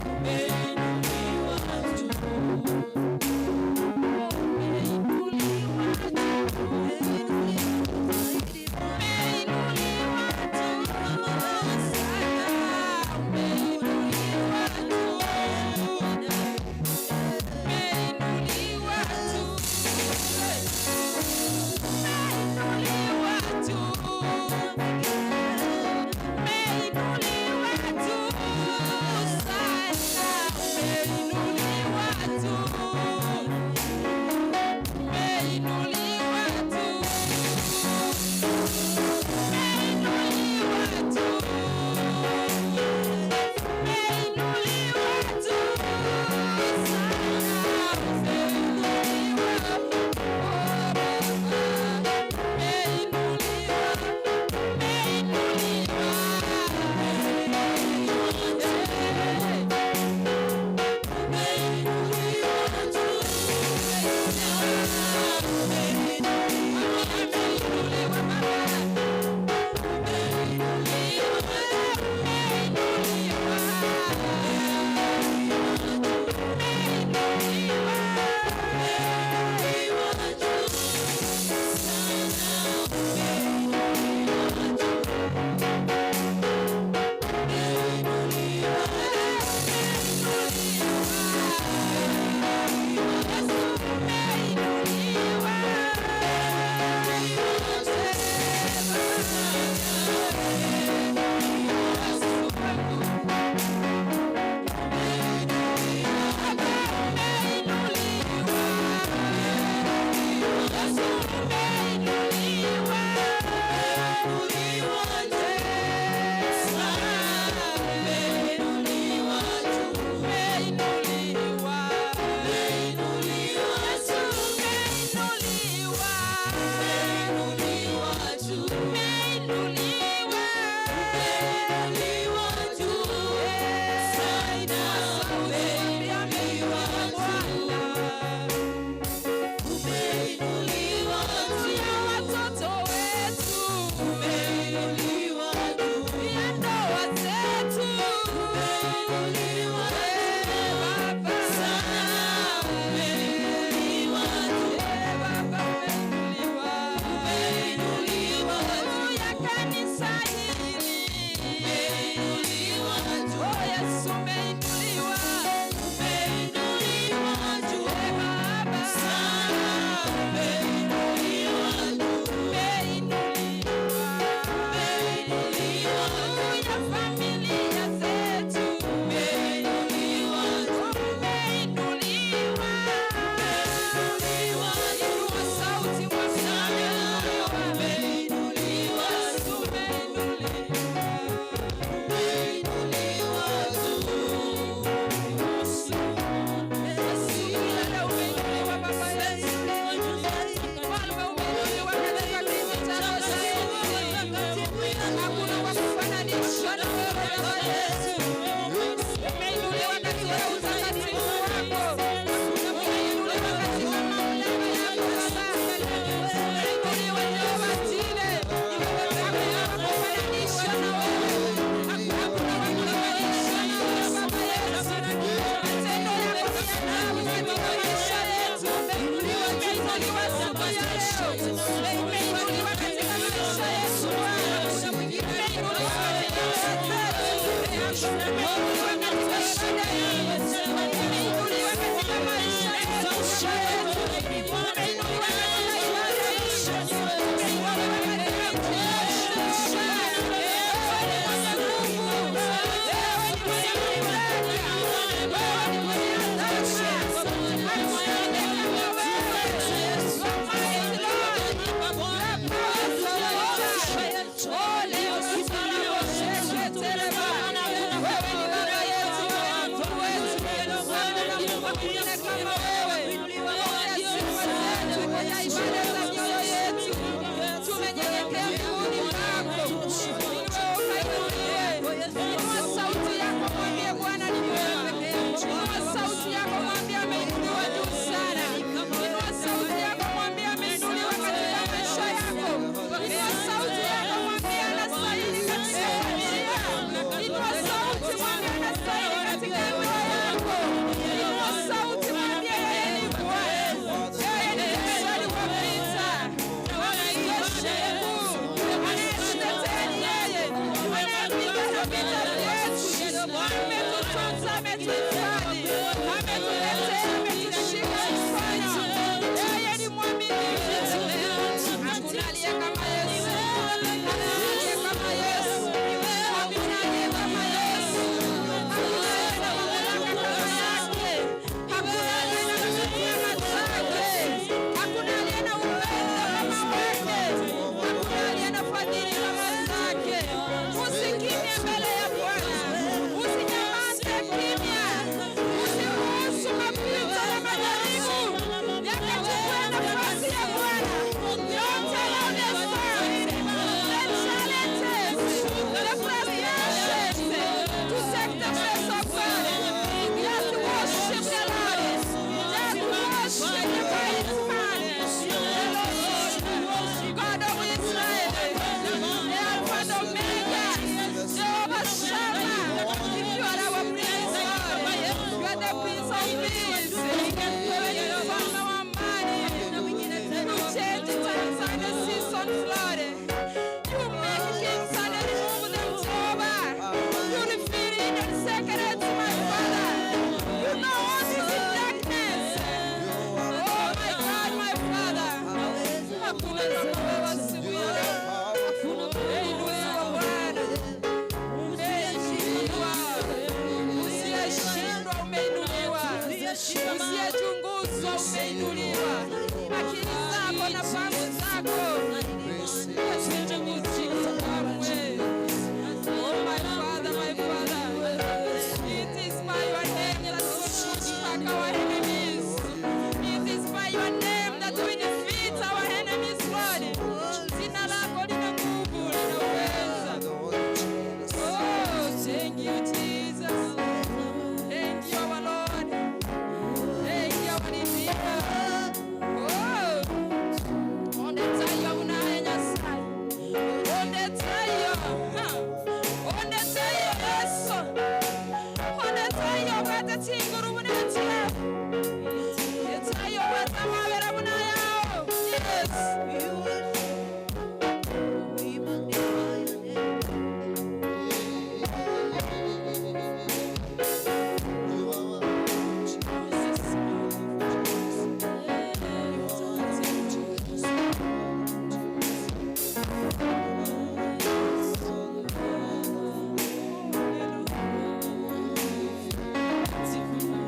Umeinuliwa juu. Umeinuliwa juu. Umeinuliwa juu sana. Umeinuliwa juu. Umeinuliwa juu. Umeinuliwa juu. Umeinuliwa juu sana. Usiyechunguzwa umeinuliwa. Akili zako na fahamu zako hazichunguziki kamwe. Oh my Father, my Father, it is by your name that we push back our enemies. It is by your name that we defeat our enemies, Lord. Jina lako lina nguvu, lina uweza. Oh, thank you, Jesus. Thank you, our Lord. Thank you, our Redeemer. Oh, ondetayo unaye Nyasaye. Ondetayo. Ondetayo Yesu. Ondetayo bwate chinguru bunechia. Etayo bwate amabera bunayao. Yes. We worship, we magnify your name. You are Jesus. Eh, mtakatifu.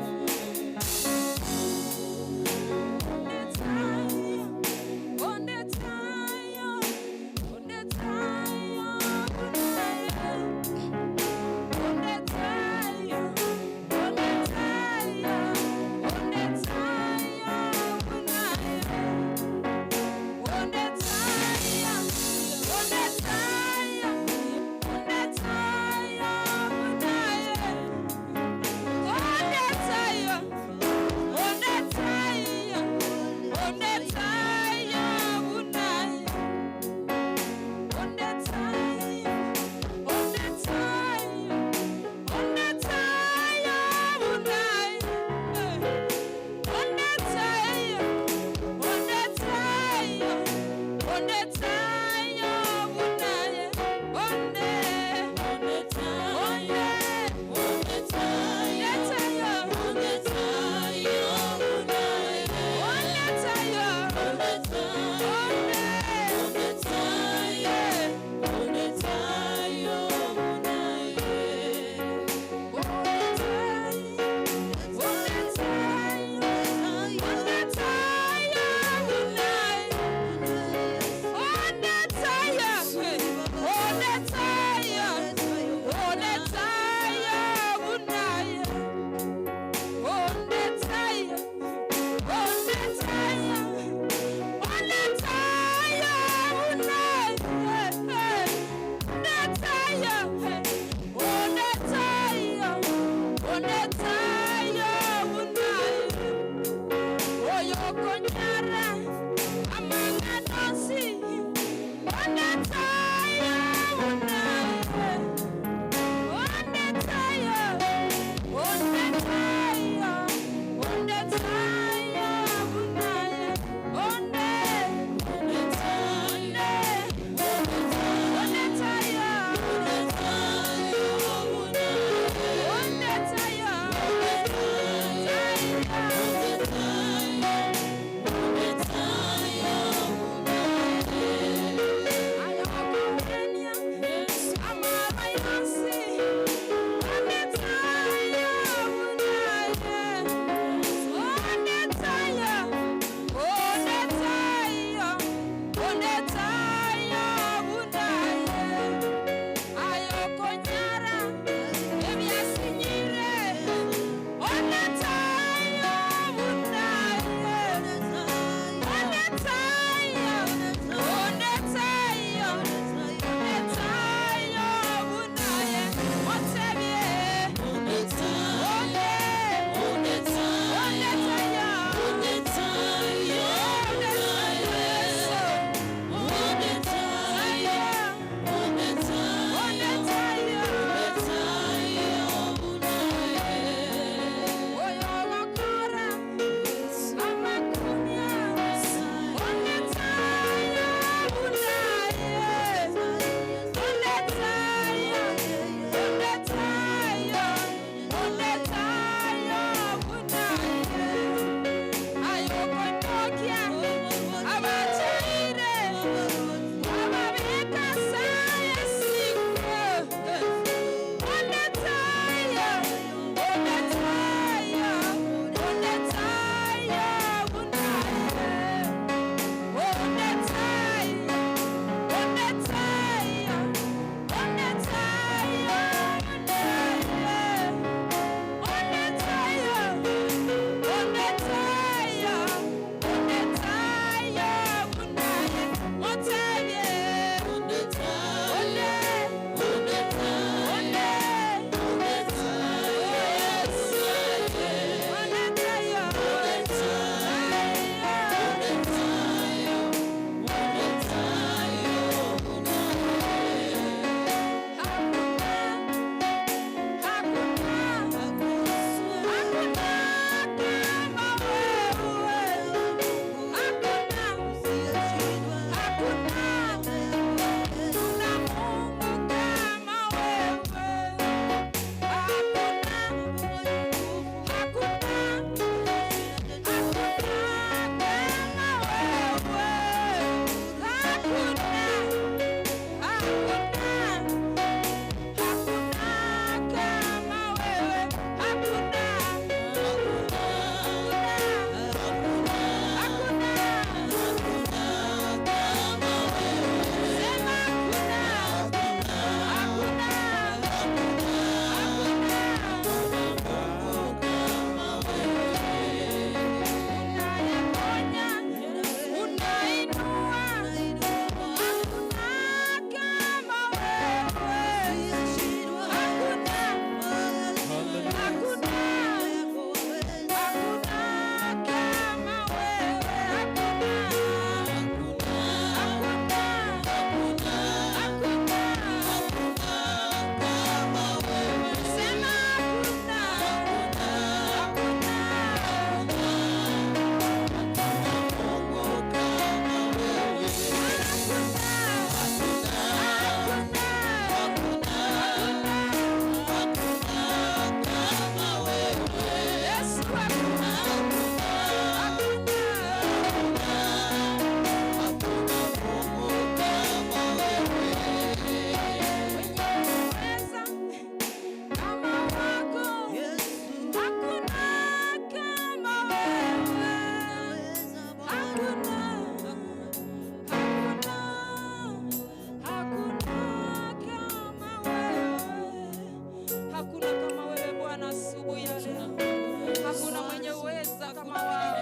kama wao.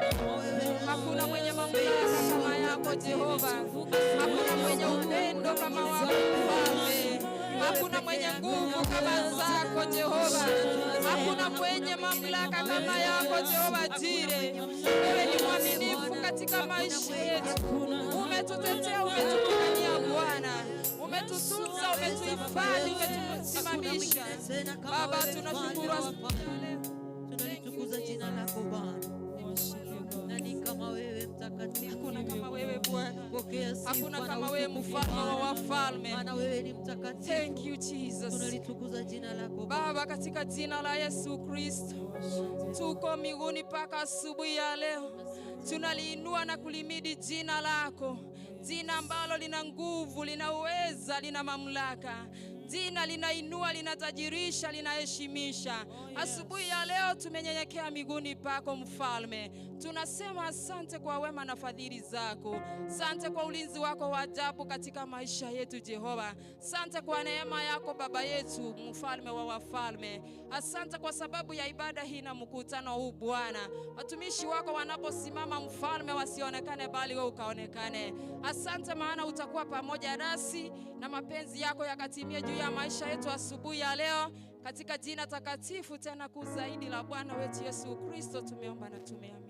Hakuna mwenye mamlaka kama yako Jehova. Hakuna mwenye upendo kama wako Mfalme. Hakuna mwenye nguvu kama zako Jehova. Hakuna mwenye mamlaka kama yako Jehova Jire. Wewe ni mwaminifu katika maisha yetu. Umetutetea, umetupigania Bwana. Umetutunza, umetuhifadhi, umetusimamisha. Baba, tunashukuru asubuhi ya leo. Tunalitukuza jina lako Bwana. Nani kama wewe mtakatifu? Hakuna kama wewe Bwana. Pokea sifa Hakuna na kama wewe utukufu mfalme wa Bwana. wafalme. Maana wewe ni mtakatifu. Thank you Jesus. Tunalitukuza jina lako Bwana. Baba, katika jina la Yesu Kristo, tuko miguuni paka asubuhi ya leo, tunaliinua na kulimidi jina lako, jina ambalo lina nguvu, lina uweza, lina mamlaka, jina linainua, linatajirisha, linaheshimisha. Asubuhi ya leo tumenyenyekea miguuni pako Mfalme, tunasema asante kwa wema na fadhili zako, asante kwa ulinzi wako wa ajabu katika maisha yetu Jehova, asante kwa neema yako Baba yetu, Mfalme wa wafalme. Asante kwa sababu ya ibada hii na mkutano huu Bwana, watumishi wako wanaposimama Mfalme, wasionekane bali wewe ukaonekane. Asante maana utakuwa pamoja nasi na mapenzi yako yakatimie juu ya maisha yetu asubuhi ya leo, katika jina takatifu tena kuu zaidi la Bwana wetu Yesu Kristo tumeomba na tumeamini.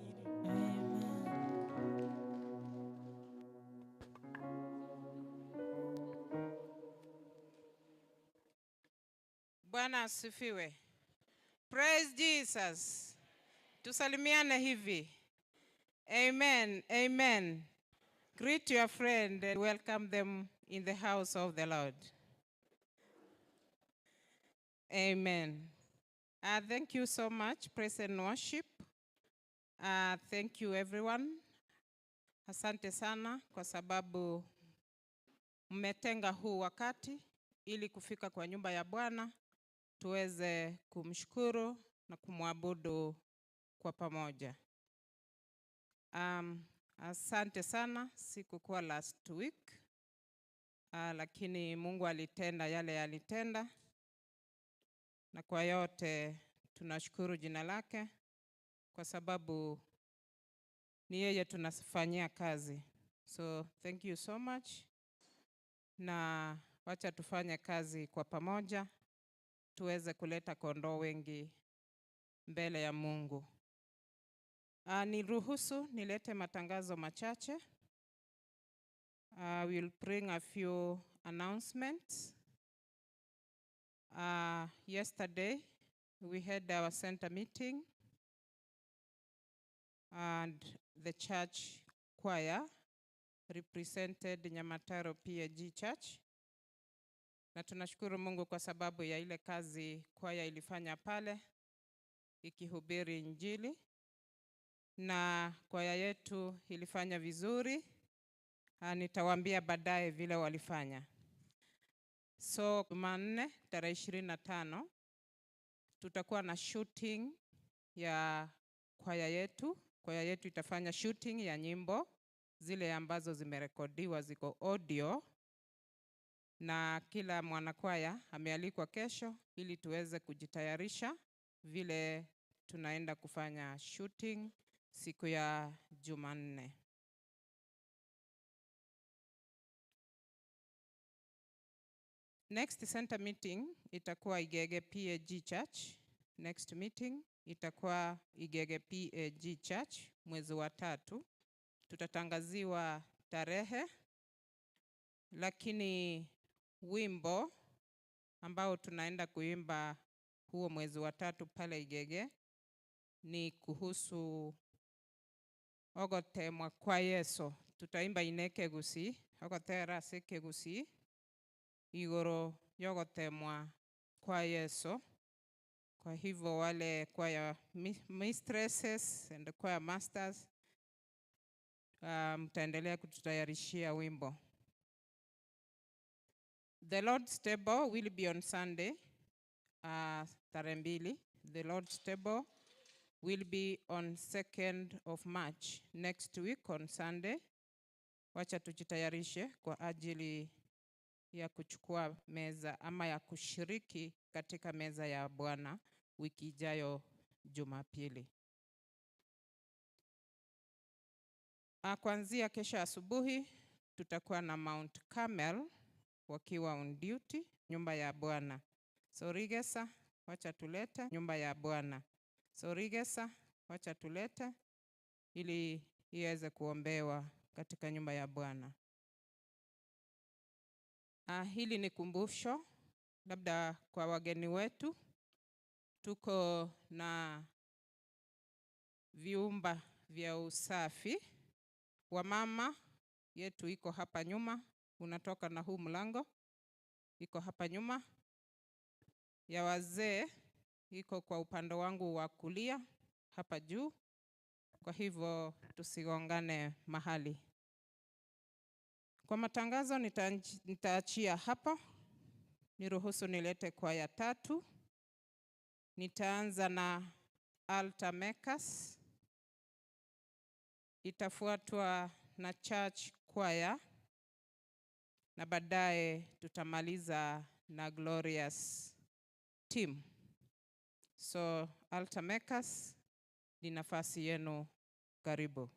Bwana asifiwe. Praise Jesus. Tusalimiane hivi. Amen. Amen. Greet your friend and welcome them in the house of the Lord. Amen. Thank you so much, praise and worship. Thank you everyone. Asante sana kwa sababu mmetenga huu wakati ili kufika kwa nyumba ya Bwana tuweze kumshukuru na kumwabudu kwa pamoja. Asante sana, sikukuwa last week. Lakini Mungu alitenda yale alitenda, na kwa yote tunashukuru jina lake kwa sababu ni yeye tunafanyia kazi. So thank you so much, na wacha tufanye kazi kwa pamoja tuweze kuleta kondoo wengi mbele ya Mungu. Niruhusu nilete matangazo machache. We'll bring a few announcements. Yesterday, we had our center meeting and the church choir represented Nyamataro PAG Church. Na tunashukuru Mungu kwa sababu ya ile kazi kwaya ilifanya pale ikihubiri Injili, na kwaya yetu ilifanya vizuri. Nitawaambia baadaye vile walifanya. So Jumanne tarehe 25 tutakuwa na shooting ya kwaya yetu. Kwaya yetu itafanya shooting ya nyimbo zile ambazo zimerekodiwa, ziko audio, na kila mwanakwaya amealikwa kesho ili tuweze kujitayarisha vile tunaenda kufanya shooting siku ya Jumanne. Next center meeting itakuwa Igege PAG Church. Next meeting itakuwa Igege PAG Church mwezi wa 3. Tutatangaziwa tarehe, lakini wimbo ambao tunaenda kuimba huo mwezi wa 3 pale Igege ni kuhusu ogotemwa kwa Yesu. Tutaimba ineke gusi, ogotera seke gusi, igoro yogotemwa kwa Yesu. Kwa hivyo wale choir mistresses and choir masters, mtaendelea kututayarishia wimbo. The Lord's Table will be on Sunday, tarehe 2. The Lord's Table will be on 2nd of March, next week on Sunday. Wacha tujitayarishe kwa ajili ya kuchukua meza ama ya kushiriki katika meza ya Bwana wiki ijayo Jumapili. Kuanzia kesho asubuhi tutakuwa na Mount Carmel wakiwa on duty nyumba ya Bwana. So Rigesa, wacha tulete nyumba ya Bwana. So Rigesa, wacha tulete ili iweze kuombewa katika nyumba ya Bwana. Hili ni kumbusho labda kwa wageni wetu. Tuko na vyumba vya usafi. Wamama yetu iko hapa nyuma, unatoka na huu mlango, iko hapa nyuma. Ya wazee iko kwa upande wangu wa kulia hapa juu. Kwa hivyo tusigongane mahali. Kwa matangazo nitaachia hapo. Niruhusu nilete kwaya tatu. Nitaanza na Altar Makers. Itafuatwa na Church Choir na baadaye tutamaliza na Glorious Team. So Altar Makers, ni nafasi yenu, karibu.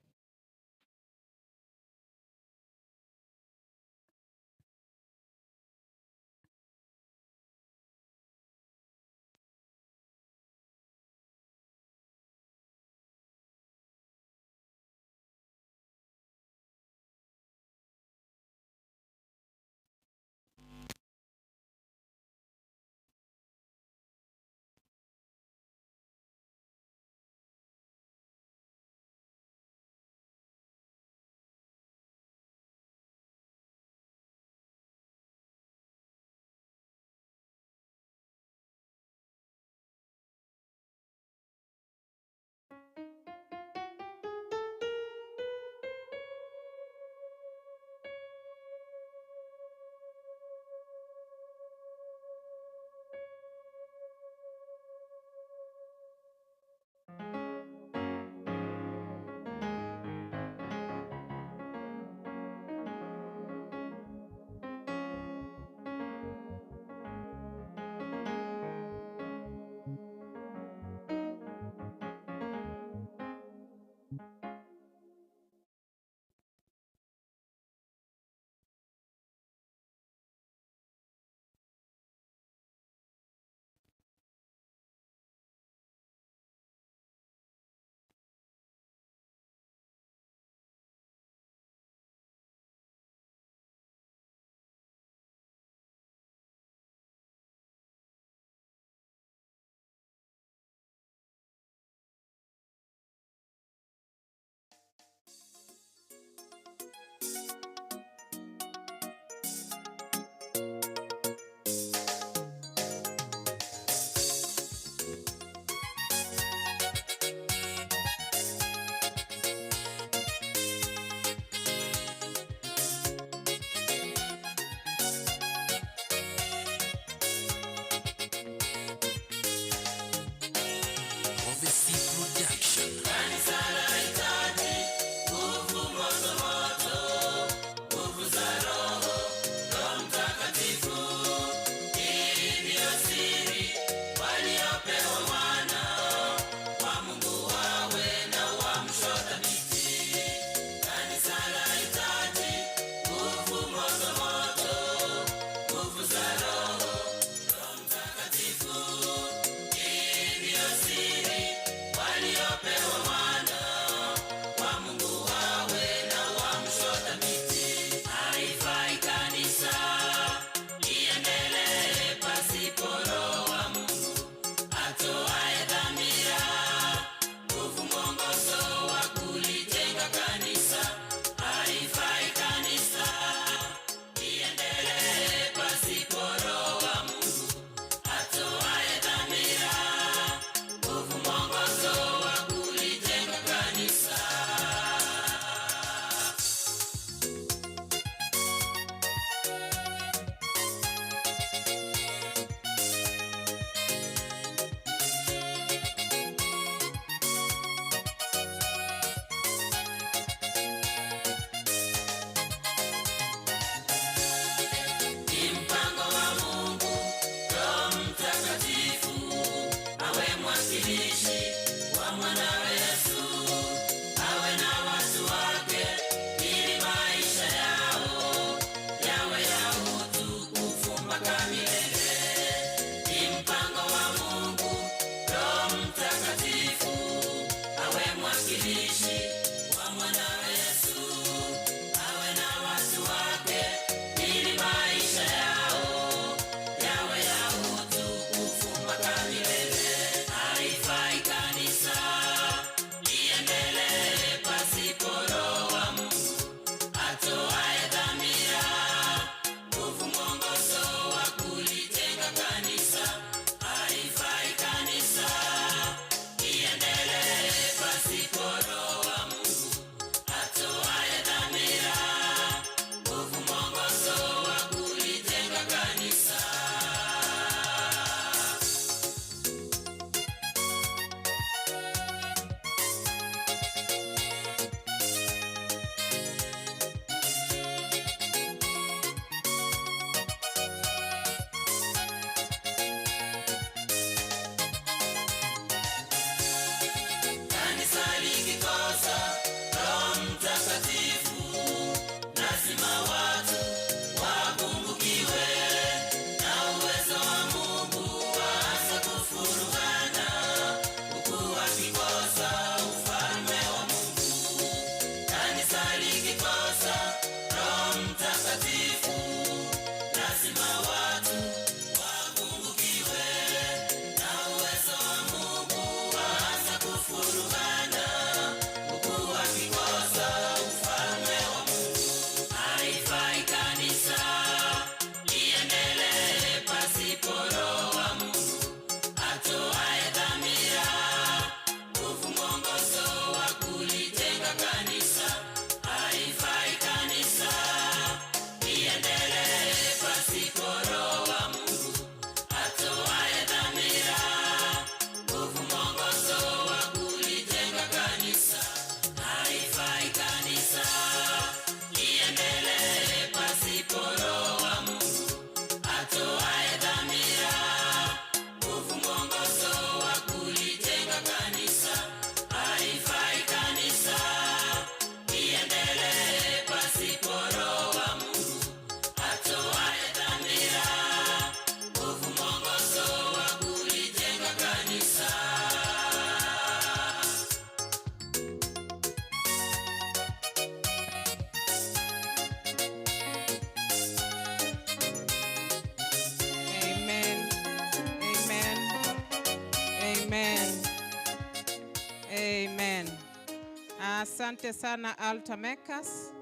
Asante sana Altar Makers.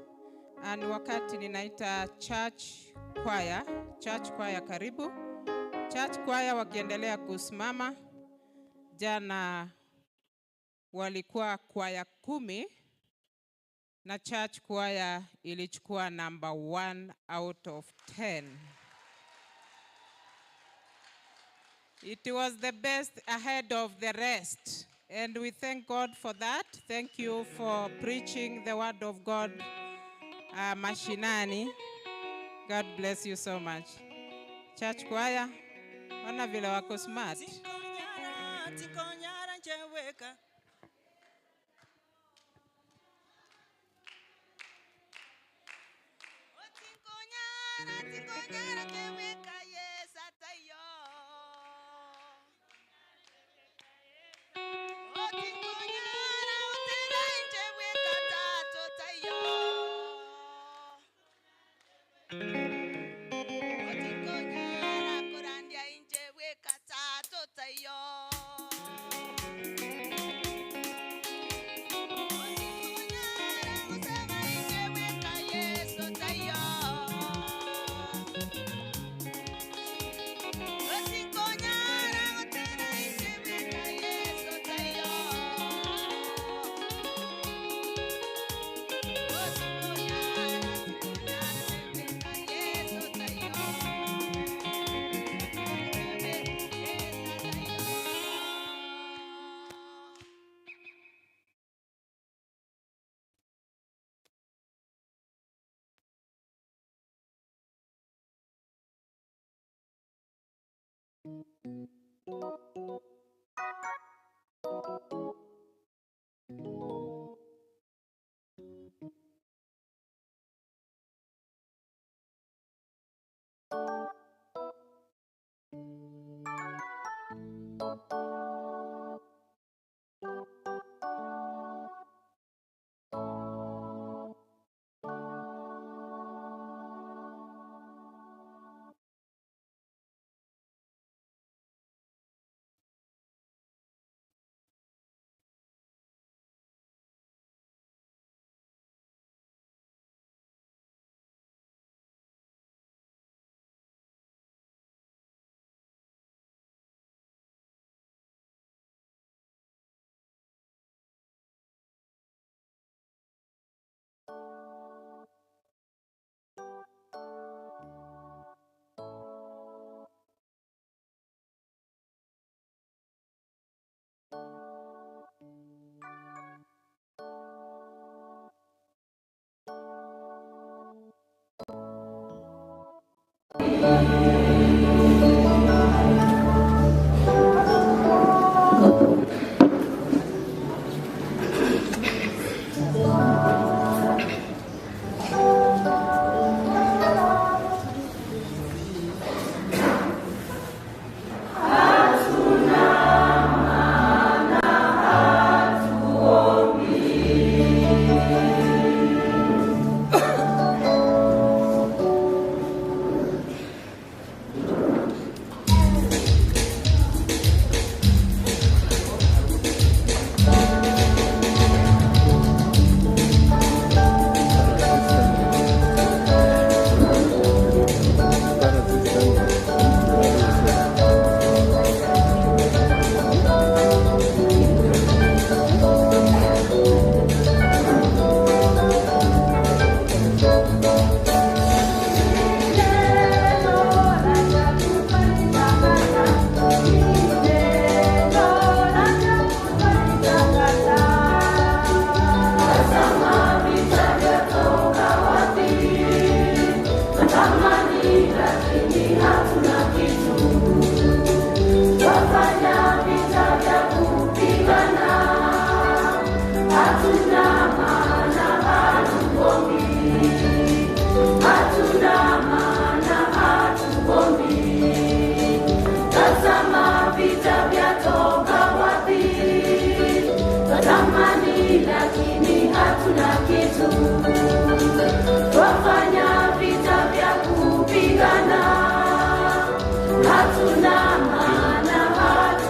Ni wakati ninaita church choir. Church choir karibu. Church choir wakiendelea kusimama. Jana walikuwa kwaya 10 na church choir ilichukua number 1 out of 10. It was the best ahead of the rest. And we thank God for that. Thank you for preaching the word of God, mashinani. God bless you so much. Church choir, ona vile wako smart. Tinkonyara, tinkonyara njeweka. Tinkonyara, tinkonyara njeweka, yes, atayo. Tinkonyara, utera njeweka, tato tayo. Tinkonyara, korandia njeweka, tato tayo. Tinkonyara, usema njeweka, Yesu tayo. Tinkonyara, utera njeweka, Yesu tayo. Tinkonyara, tinkonyara njeweka, Yesu tayo.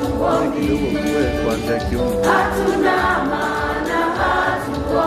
Kidogo kuanzia kiuno. Hatuna maana hatuombi.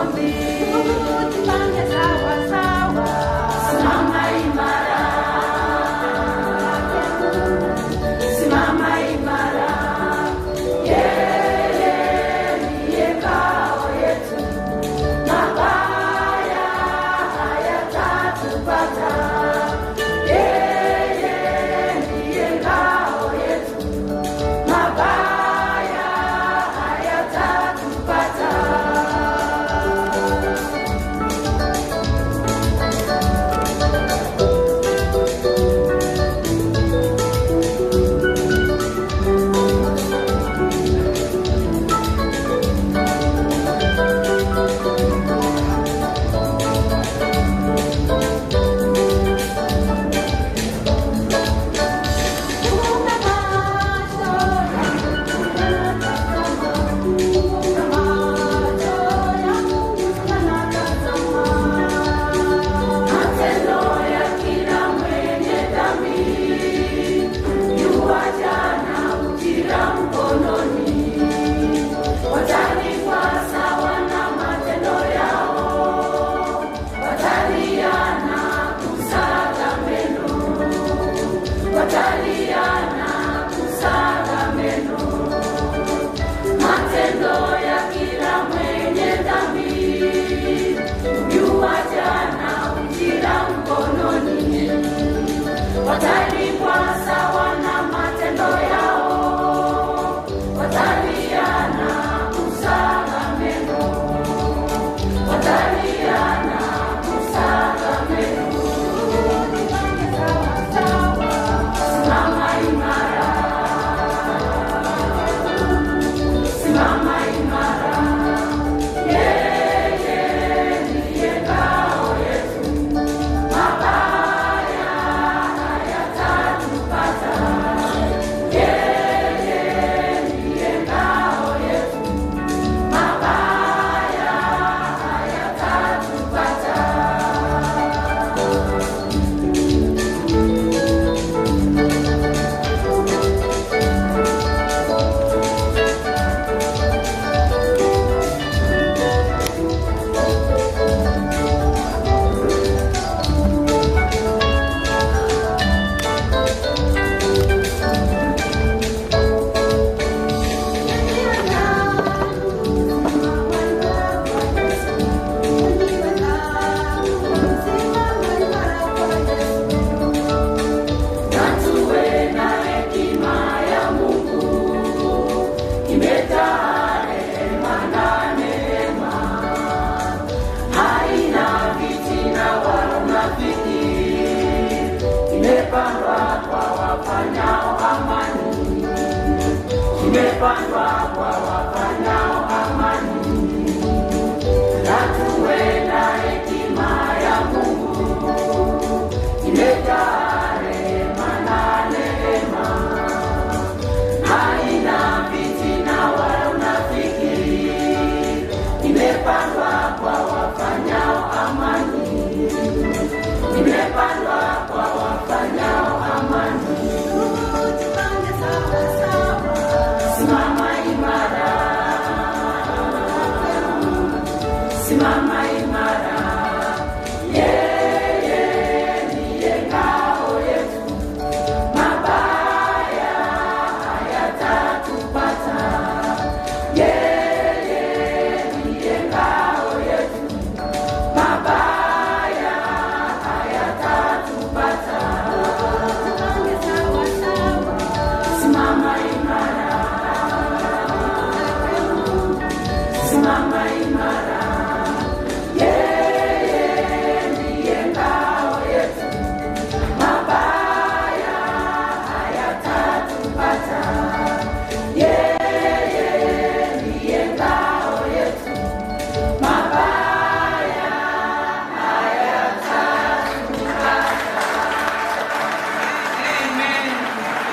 Amen.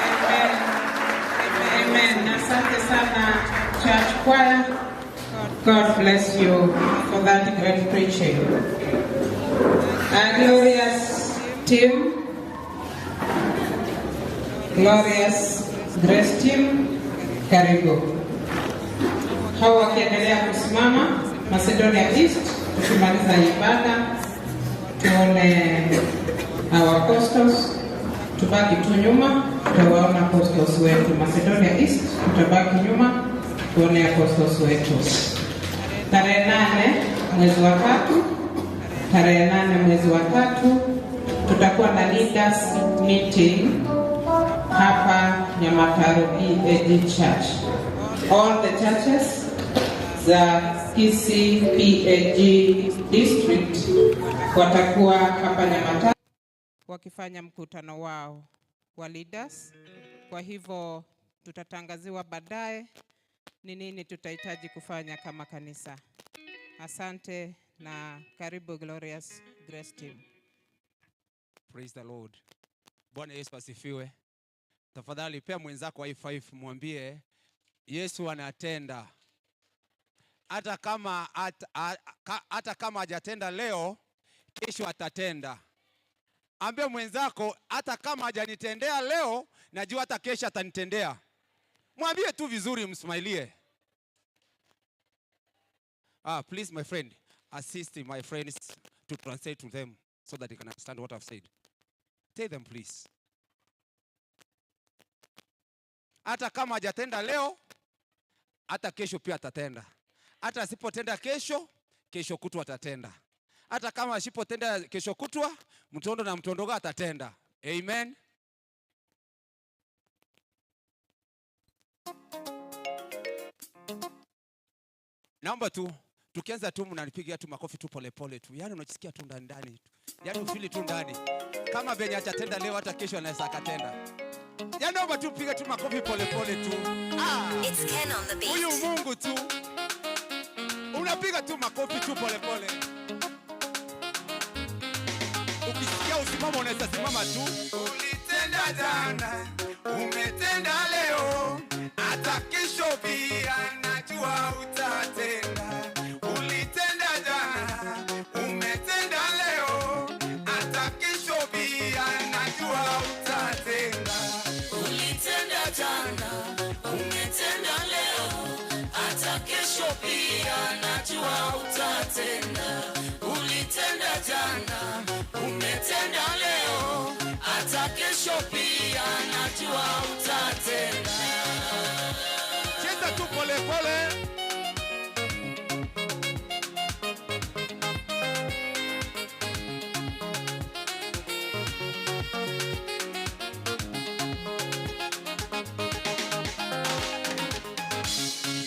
Amen. Amen. Asante sana church choir. God bless you for that great preaching. Our glorious team, glorious grace team, karibu. Hao wakiendelea kusimama. Macedonia East, tukimaliza ibada tuone our apostles, tubaki tu nyuma, tutawaona apostles wetu. Macedonia East, tutabaki nyuma tuone apostles wetu. Tarehe 8 mwezi wa 3, tarehe 8 mwezi wa 3 tutakuwa na leaders meeting hapa Nyamataro PAG Church. All the churches za Kisii PAG district watakuwa hapa Nyamataro wakifanya mkutano wao wa leaders. Kwa hivyo tutatangaziwa baadaye ni nini tutahitaji kufanya kama kanisa. Asante na karibu Glorious Grace Team. Praise the Lord. Bwana Yesu asifiwe. Tafadhali pea mwenzako high five, mwambie Yesu anatenda. Hata kama hajatenda leo, kesho atatenda. Ambie mwenzako hata kama hajanitendea leo, najua hata kesho atanitendea. Mwambie tu vizuri, msmailie. Please my friend, assist my friends to translate to them so that they can understand what I've said. Tell them please. Hata kama hajatenda leo, hata kesho pia atatenda. Hata asipotenda kesho, kesho kutwa atatenda. Hata kama asipotenda kesho kutwa, mtondo na mtondoga atatenda. Amen. Naomba tu tukianza tu mnanipigia tu makofi tu polepole tu. Yaani unajisikia tu ndani ndani tu. Yaani ufili tu ndani. Kama venye atatenda leo, hata kesho anaweza akatenda. Yaani naomba tu piga tu makofi polepole tu. It's Ken on the beat. Huyu Mungu tu. Unapiga tu makofi tu polepole. Ukisikia usimama unaweza simama tu. Ulitenda jana, umetenda leo, hata kesho pia najua utatenda. Ulitenda jana, umetenda leo, hata kesho pia najua utatenda. Ulitenda jana, umetenda leo, hata kesho pia najua utatenda. Ulitenda jana, umetenda leo, hata kesho pia najua utatenda. Cheza tu pole pole.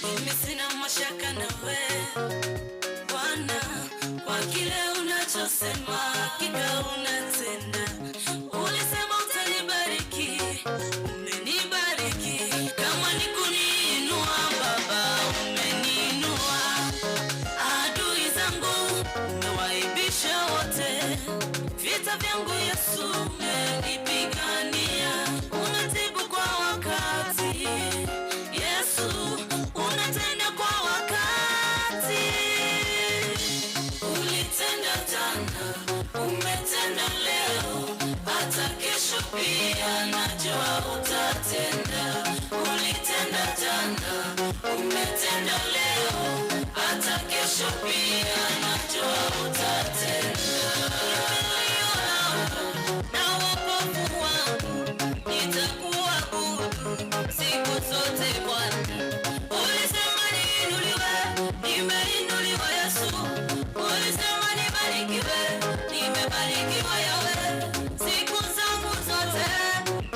Mimi sina mashaka nawe Bwana, kwa kile unachosema hakika unatenda. Ulisema utanibariki, umenibariki. Kama ni kuniinua Baba, umeniinua. Adui zangu umewaibisha wote, vita vyangu Yesu umenipigania. Unatibu kwa wakati Yesu, unatenda kwa wakati. Ulitenda jana, umetenda leo, hata kesho pia najua utatenda. Ulitenda jana, umetenda leo, hata kesho pia najua utatenda. Na wokovu wangu nitakuabudu siku zote Bwana. Ulisema niinuliwe, nimeinuliwa Yesu. Ulisema nibarikiwe, nimebarikiwa Yawe. Siku zangu zote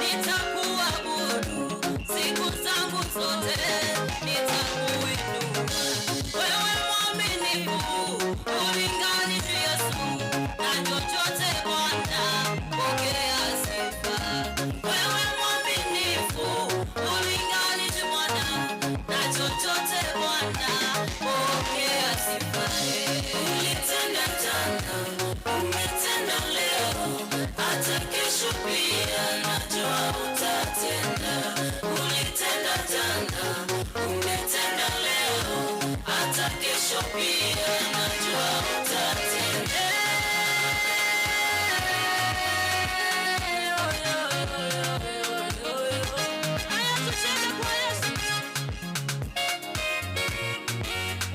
nitakuabudu, siku zangu zote nitakuinua. Wewe mwaminifu, hulinganishwi Yesu na chochote Bwana, pokea sifa. Wewe mwaminifu, hulinganishwi Bwana na chochote Bwana, pokea sifa. Ulitenda jana, umetenda leo, hata kesho pia najua utatenda. Ulitenda jana, umetenda leo, hata kesho pia najua utatenda. Haya, tucheze kwa Yesu.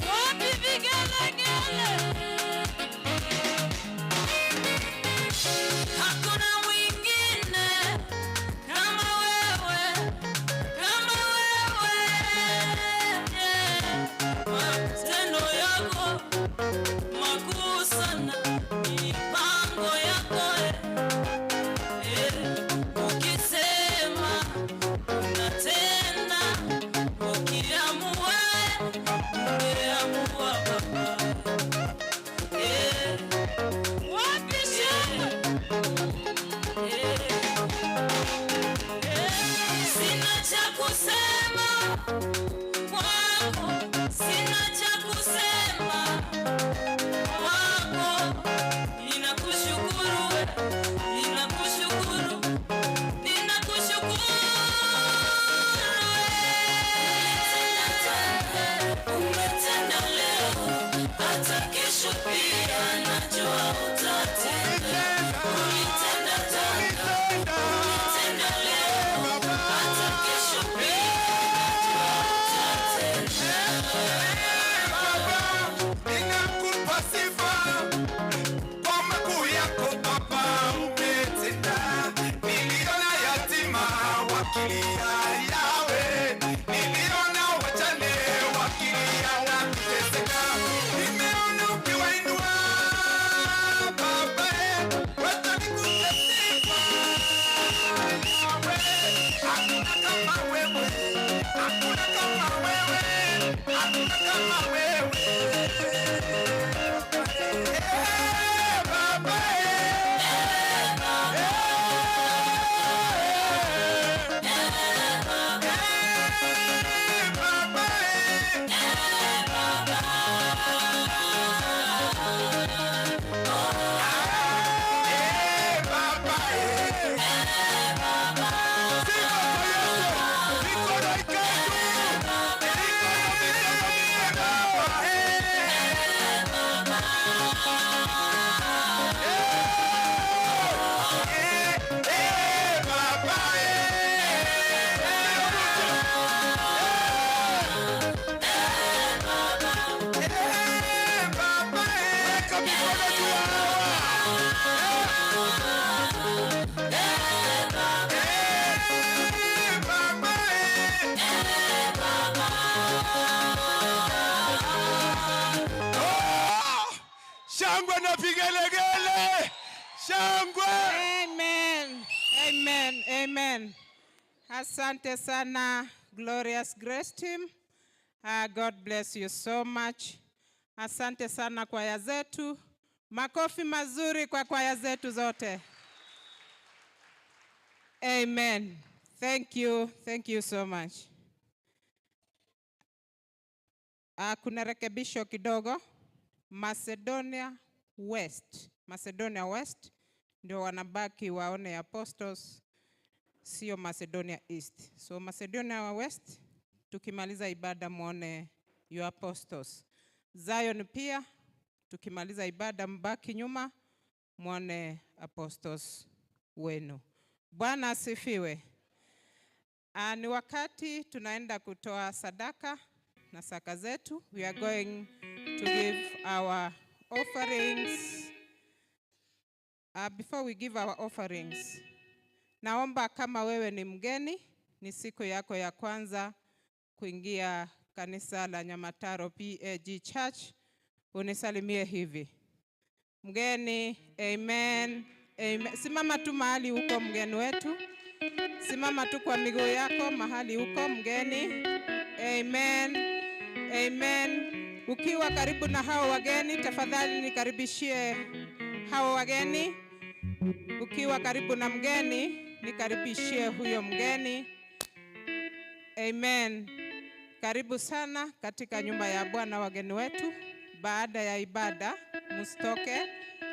Wapi vigelegele? Hata kesho pia najua utatenda. Ulitenda jana, ulitenda leo, hata kesho pia najua utatenda. Ninakupa sifa kwa makuu yako Baba umetenda. Niliona yatima wakilia Yawe, niliona wajane wakilia na kuteseka. Nimeona ukiwainua Baba, wacha nikupe sifa Yawe. Hakuna kama wewe, hakuna kama wewe, hakuna kama wewe. Shangwe na vigelegele, shangwe! Amen. Amen. Amen. Asante sana, Glorious Grace Team. God bless you so much. Asante sana kwaya zetu. Makofi mazuri kwa kwaya zetu zote. Amen. Thank you. Thank you so much. Kuna rekebisho kidogo. Macedonia West. Macedonia West ndio wanabaki waone apostles, sio Macedonia East. So Macedonia West tukimaliza ibada muone your apostles. Zion pia tukimaliza ibada mbaki nyuma muone apostles wenu. Bwana asifiwe. Ni wakati tunaenda kutoa sadaka na saka zetu. We are going to give our offerings. Before we give our offerings, naomba kama wewe ni mgeni, ni siku yako ya kwanza kuingia kanisa la Nyamataro PAG Church, unisalimie hivi. Mgeni, amen, amen. Simama tu mahali huko mgeni wetu. Simama tu kwa miguu yako mahali huko mgeni. Amen. Amen. Ukiwa karibu na hao wageni, tafadhali nikaribishie hao wageni. Ukiwa karibu na mgeni, nikaribishie huyo mgeni. Amen. Karibu sana katika nyumba ya Bwana wageni wetu. Baada ya ibada, msitoke,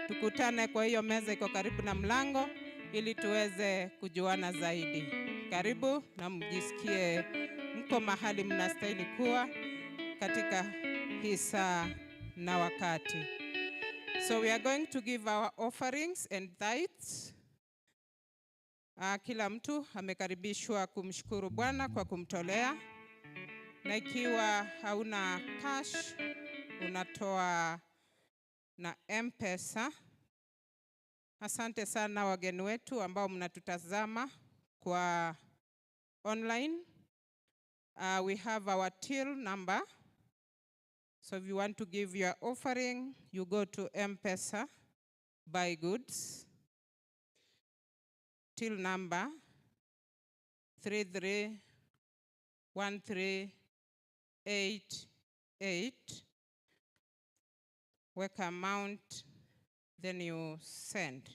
tukutane kwa hiyo meza iko karibu na mlango ili tuweze kujuana zaidi. Karibu na mjisikie mko mahali mnastahili kuwa katika hii saa na wakati. So we are going to give our offerings and tithes. Kila mtu amekaribishwa kumshukuru Bwana kwa kumtolea. Na ikiwa hauna cash, unatoa na M-Pesa. Asante sana wageni wetu ambao mnatutazama kwa online. We have our till number. So if you want to give your offering, you go to M-Pesa, buy goods. Till number 331388. Weka amount, then you send.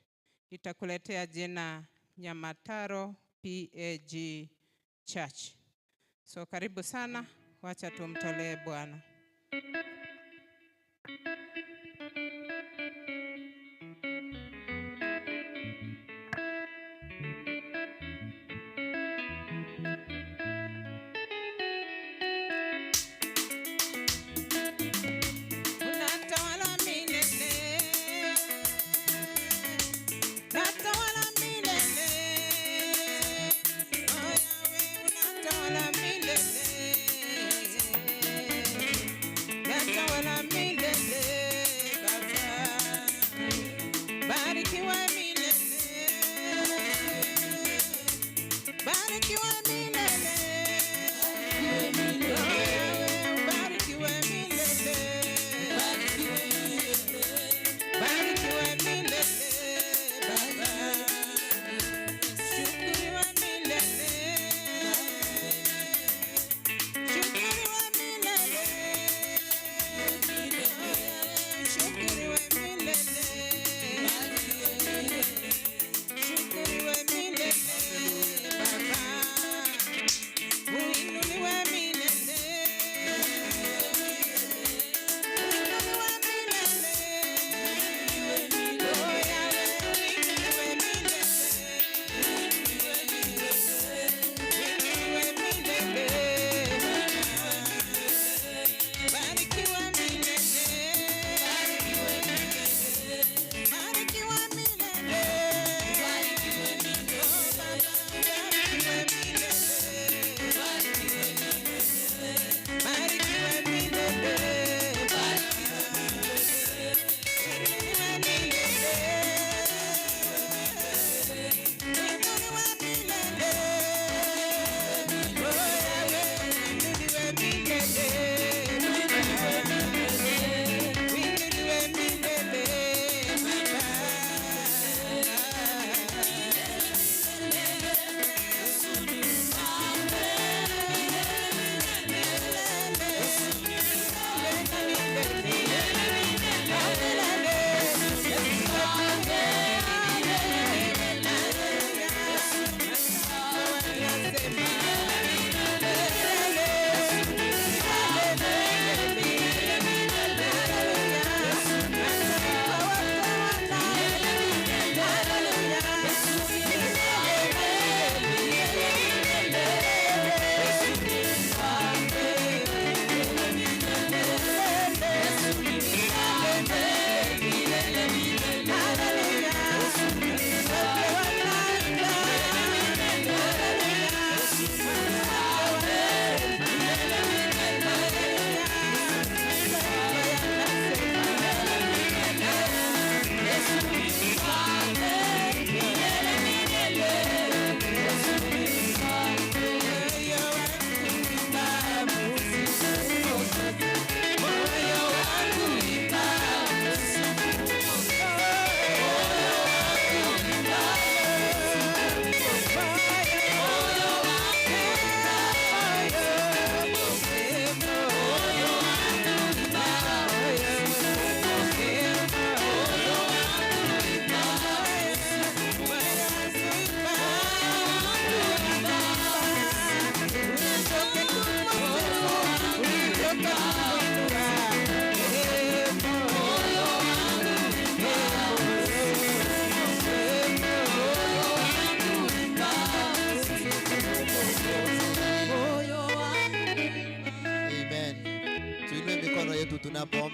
Itakuletea jina Nyamataro PAG Church. So karibu sana, wacha tumtolee Bwana.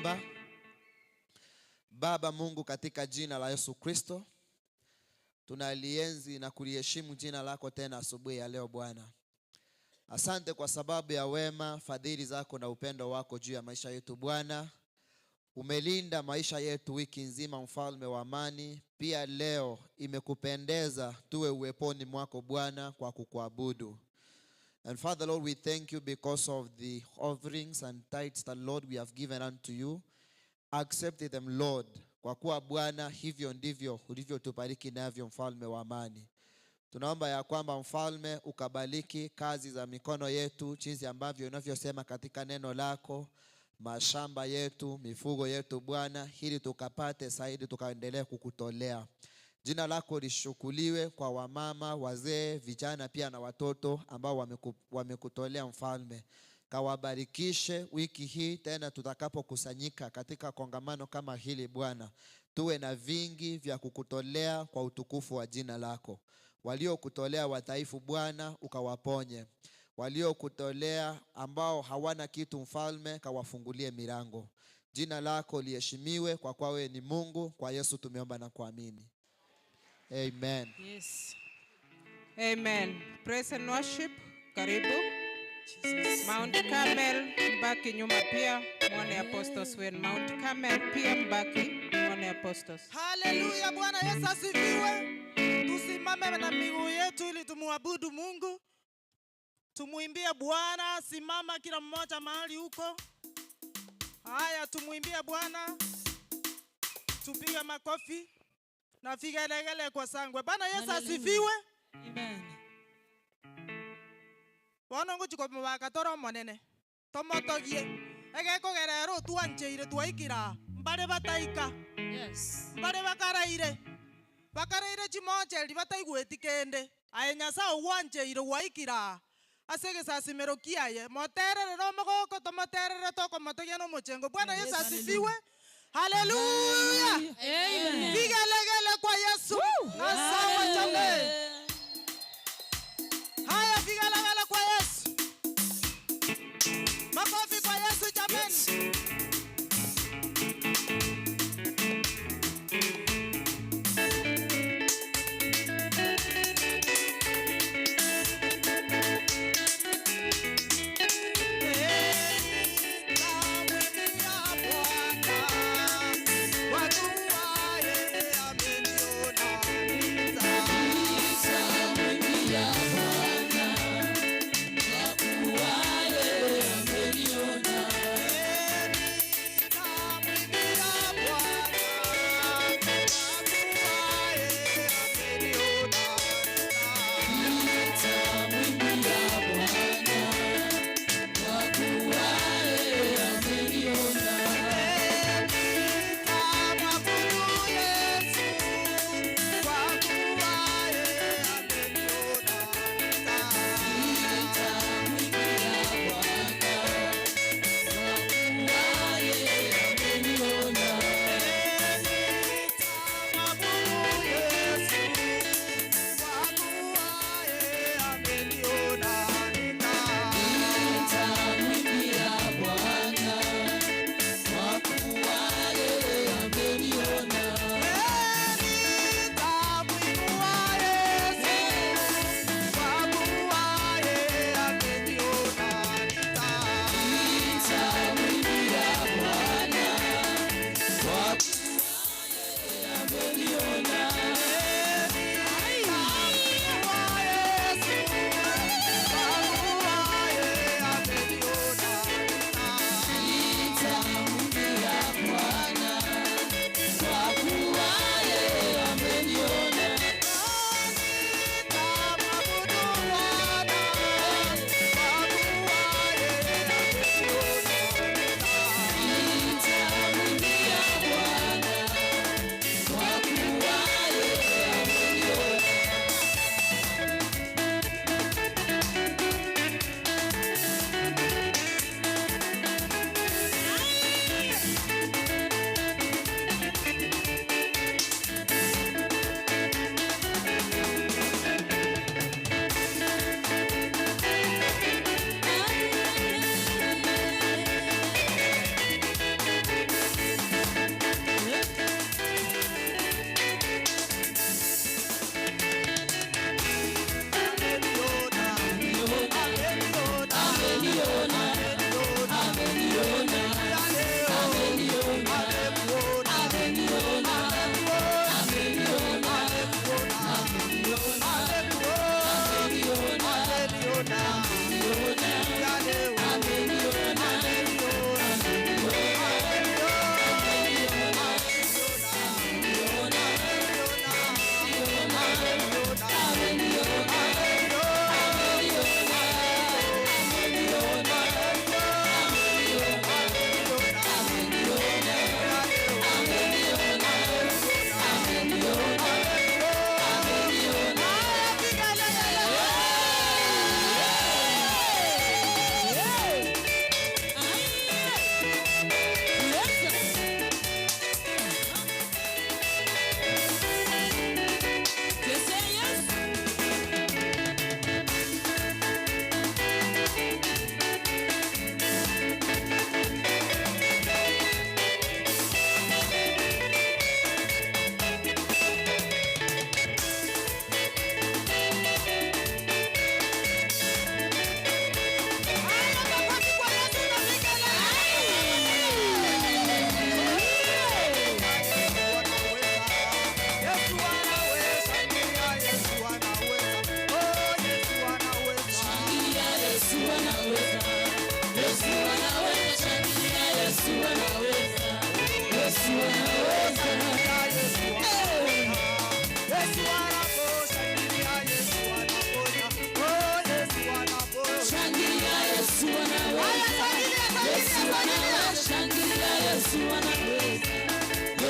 Tunaomba. Baba Mungu, katika jina la Yesu Kristo, tunalienzi na kuliheshimu jina lako tena asubuhi ya leo Bwana. Asante kwa sababu ya wema, fadhili zako na upendo wako juu ya maisha yetu Bwana. Umelinda maisha yetu wiki nzima, mfalme wa amani. Pia leo imekupendeza tuwe uweponi mwako Bwana kwa kukuabudu. And Father Lord, we thank you because of the offerings and tithes that Lord we have given unto you. Accept them Lord, kwa kuwa Bwana hivyo ndivyo ulivyotubariki navyo, mfalme wa amani. Tunaomba ya kwamba mfalme ukabariki kazi za mikono yetu jinsi ambavyo unavyosema katika neno lako, mashamba yetu, mifugo yetu Bwana, ili tukapate zaidi tukaendelea kukutolea. Jina lako lishukuliwe kwa wamama, wazee, vijana pia na watoto ambao wamekutolea mfalme. Kawabarikishe wiki hii tena tutakapokusanyika katika kongamano kama hili Bwana, tuwe na vingi vya kukutolea kwa utukufu wa jina lako. Waliokutolea wadhaifu Bwana, ukawaponye. Waliokutolea ambao hawana kitu mfalme, kawafungulie milango. Jina lako liheshimiwe kwa kuwa wewe ni Mungu. Kwa Yesu tumeomba na kuamini. Amen. Yes. Amen. Praise and worship. Karibu. Mount Carmel mbaki nyuma pia mwone apostles when Mount Carmel pia mbaki mwone apostles. Haleluya, Bwana Yesu asifiwe. Tusimame na miguu yetu ili tumuabudu Mungu, tumuimbie Bwana. Simama kila mmoja mahali huko. Haya, tumuimbie Bwana, tupige makofi na vigelegele kwa sangwe. Bwana Yesu Haleluya. asifiwe. Amen. Bono ngochia komobaka tore omonene tomotogie egekogera otwancheire twaikira mbare bataika. Yes. Mbare bakaraire bakaraire chimocheri bataigweti kende aye Nyasaye ogwancheire gwaikira ase egesasimero kiaye moterere omogoko tomoterere tokomotogia na omochengo. Bwana Yesu asifiwe. Haleluya. Amen. Vigelegele kwa Yesu na sawa jameni. Haya, vigelegele kwa Yesu, makofi kwa Yesu jameni. Watu wae ameniona.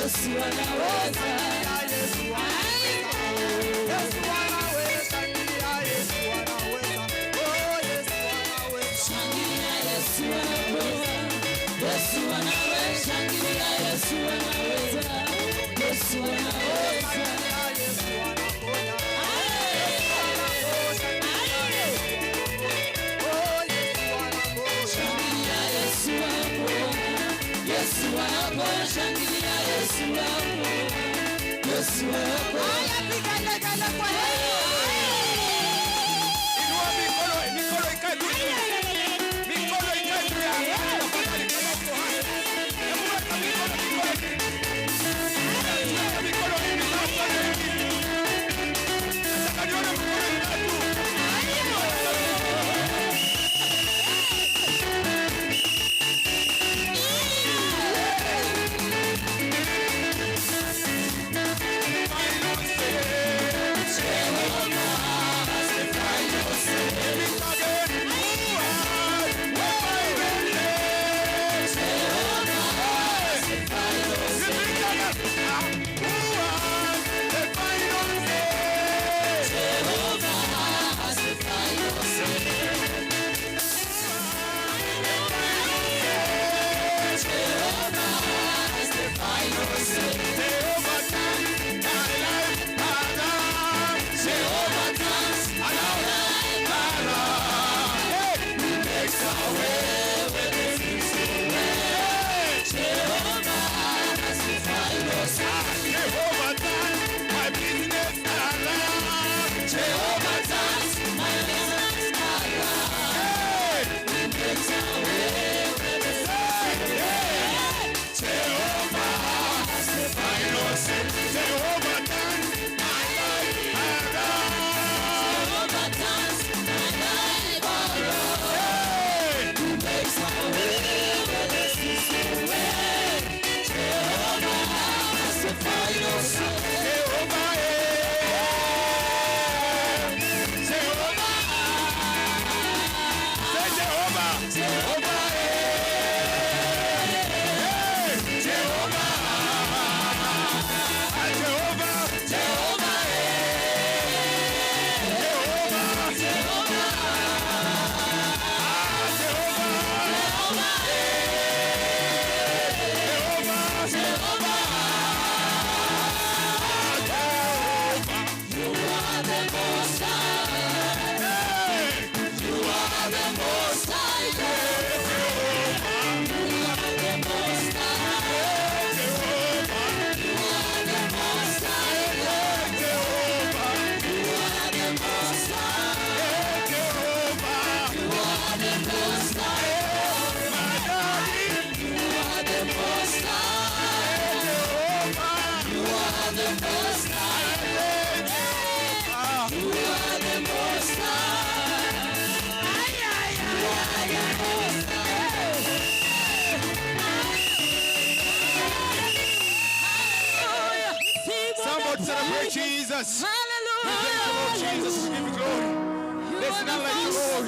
Yesu anaweza. Yesu anaweza. Yesu anaweza. Shangilia, Yesu anaweza. Oh, Yesu anaweza. Shangilia, Yesu anaweza. Yesu anaweza. Shangilia, Yesu anaweza. Yesu anaweza. Shangilia, Yesu anaponya. Oh, Yesu anaponya. Shangilia, Yesu anaponya. Yesu anaponya. Shangilia, Yesu anaponya. Yesu anaponya. Vigelegele kwa Yesu. Inua mikono, mikono ikae juu. Mikono ikae juu ya angani, tafadhali, kama uko hai. Hebu weka mikono, mikono hivi. Weka mikono hivi, sasa hivi. Nataka nione mikono ikaa juu. Jehovah turns my business around. Jehovah turns my business around. Hey. Jehovah, Jehovah turns my life around. Jehovah turns my life around. Hey. He makes a way where there seems no way. Jehovah has the final say. Jehovah, eh. Jehovah. Say Jehovah. Jehovah, eh. Hey, Jehovah. Ah, Jehovah. Jehovah, eh. Jehovah. Jehovah. Ah, Jehovah. Jehovah. Jehovah. Jehovah. You are the most high. Hey. You are the most high God. You are the most high. You are the most high God. You are the most high. You are the most high. You are the most high. You are the most high. You are the most high. You are the most high. Somebody celebrate Jesus. Hallelujah. We thank you, Lord Jesus. We give you glory. There's none like you, Lord.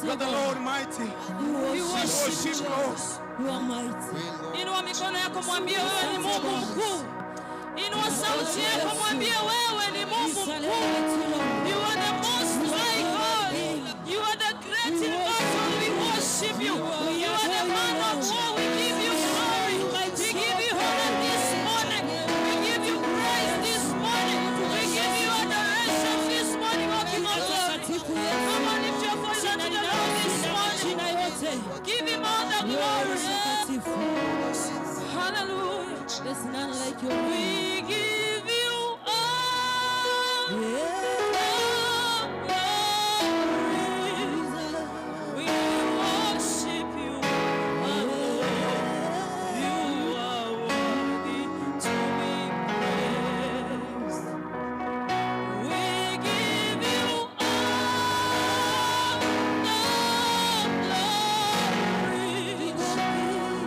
You are the Lord mighty. We We worship worship, Lord. You are mighty. Inua mikono yako mwambie wewe ni Mungu mkuu. Inua sauti yako mwambie wewe ni Mungu mkuu. You are the most high God. You are the great in battle. We worship you. You are the man of war. We give you glory. We give you honor this morning. We give you praise this morning. We give you adoration this morning, O King of glory. Come on, lift your voice unto the Lord this morning. Jina yote. Give him all the Wewe glory. mtakatifu. Hallelujah. There's none like you. We give you all Yeah. the glory. We worship you alone. You are worthy to be praised. We give you all the glory.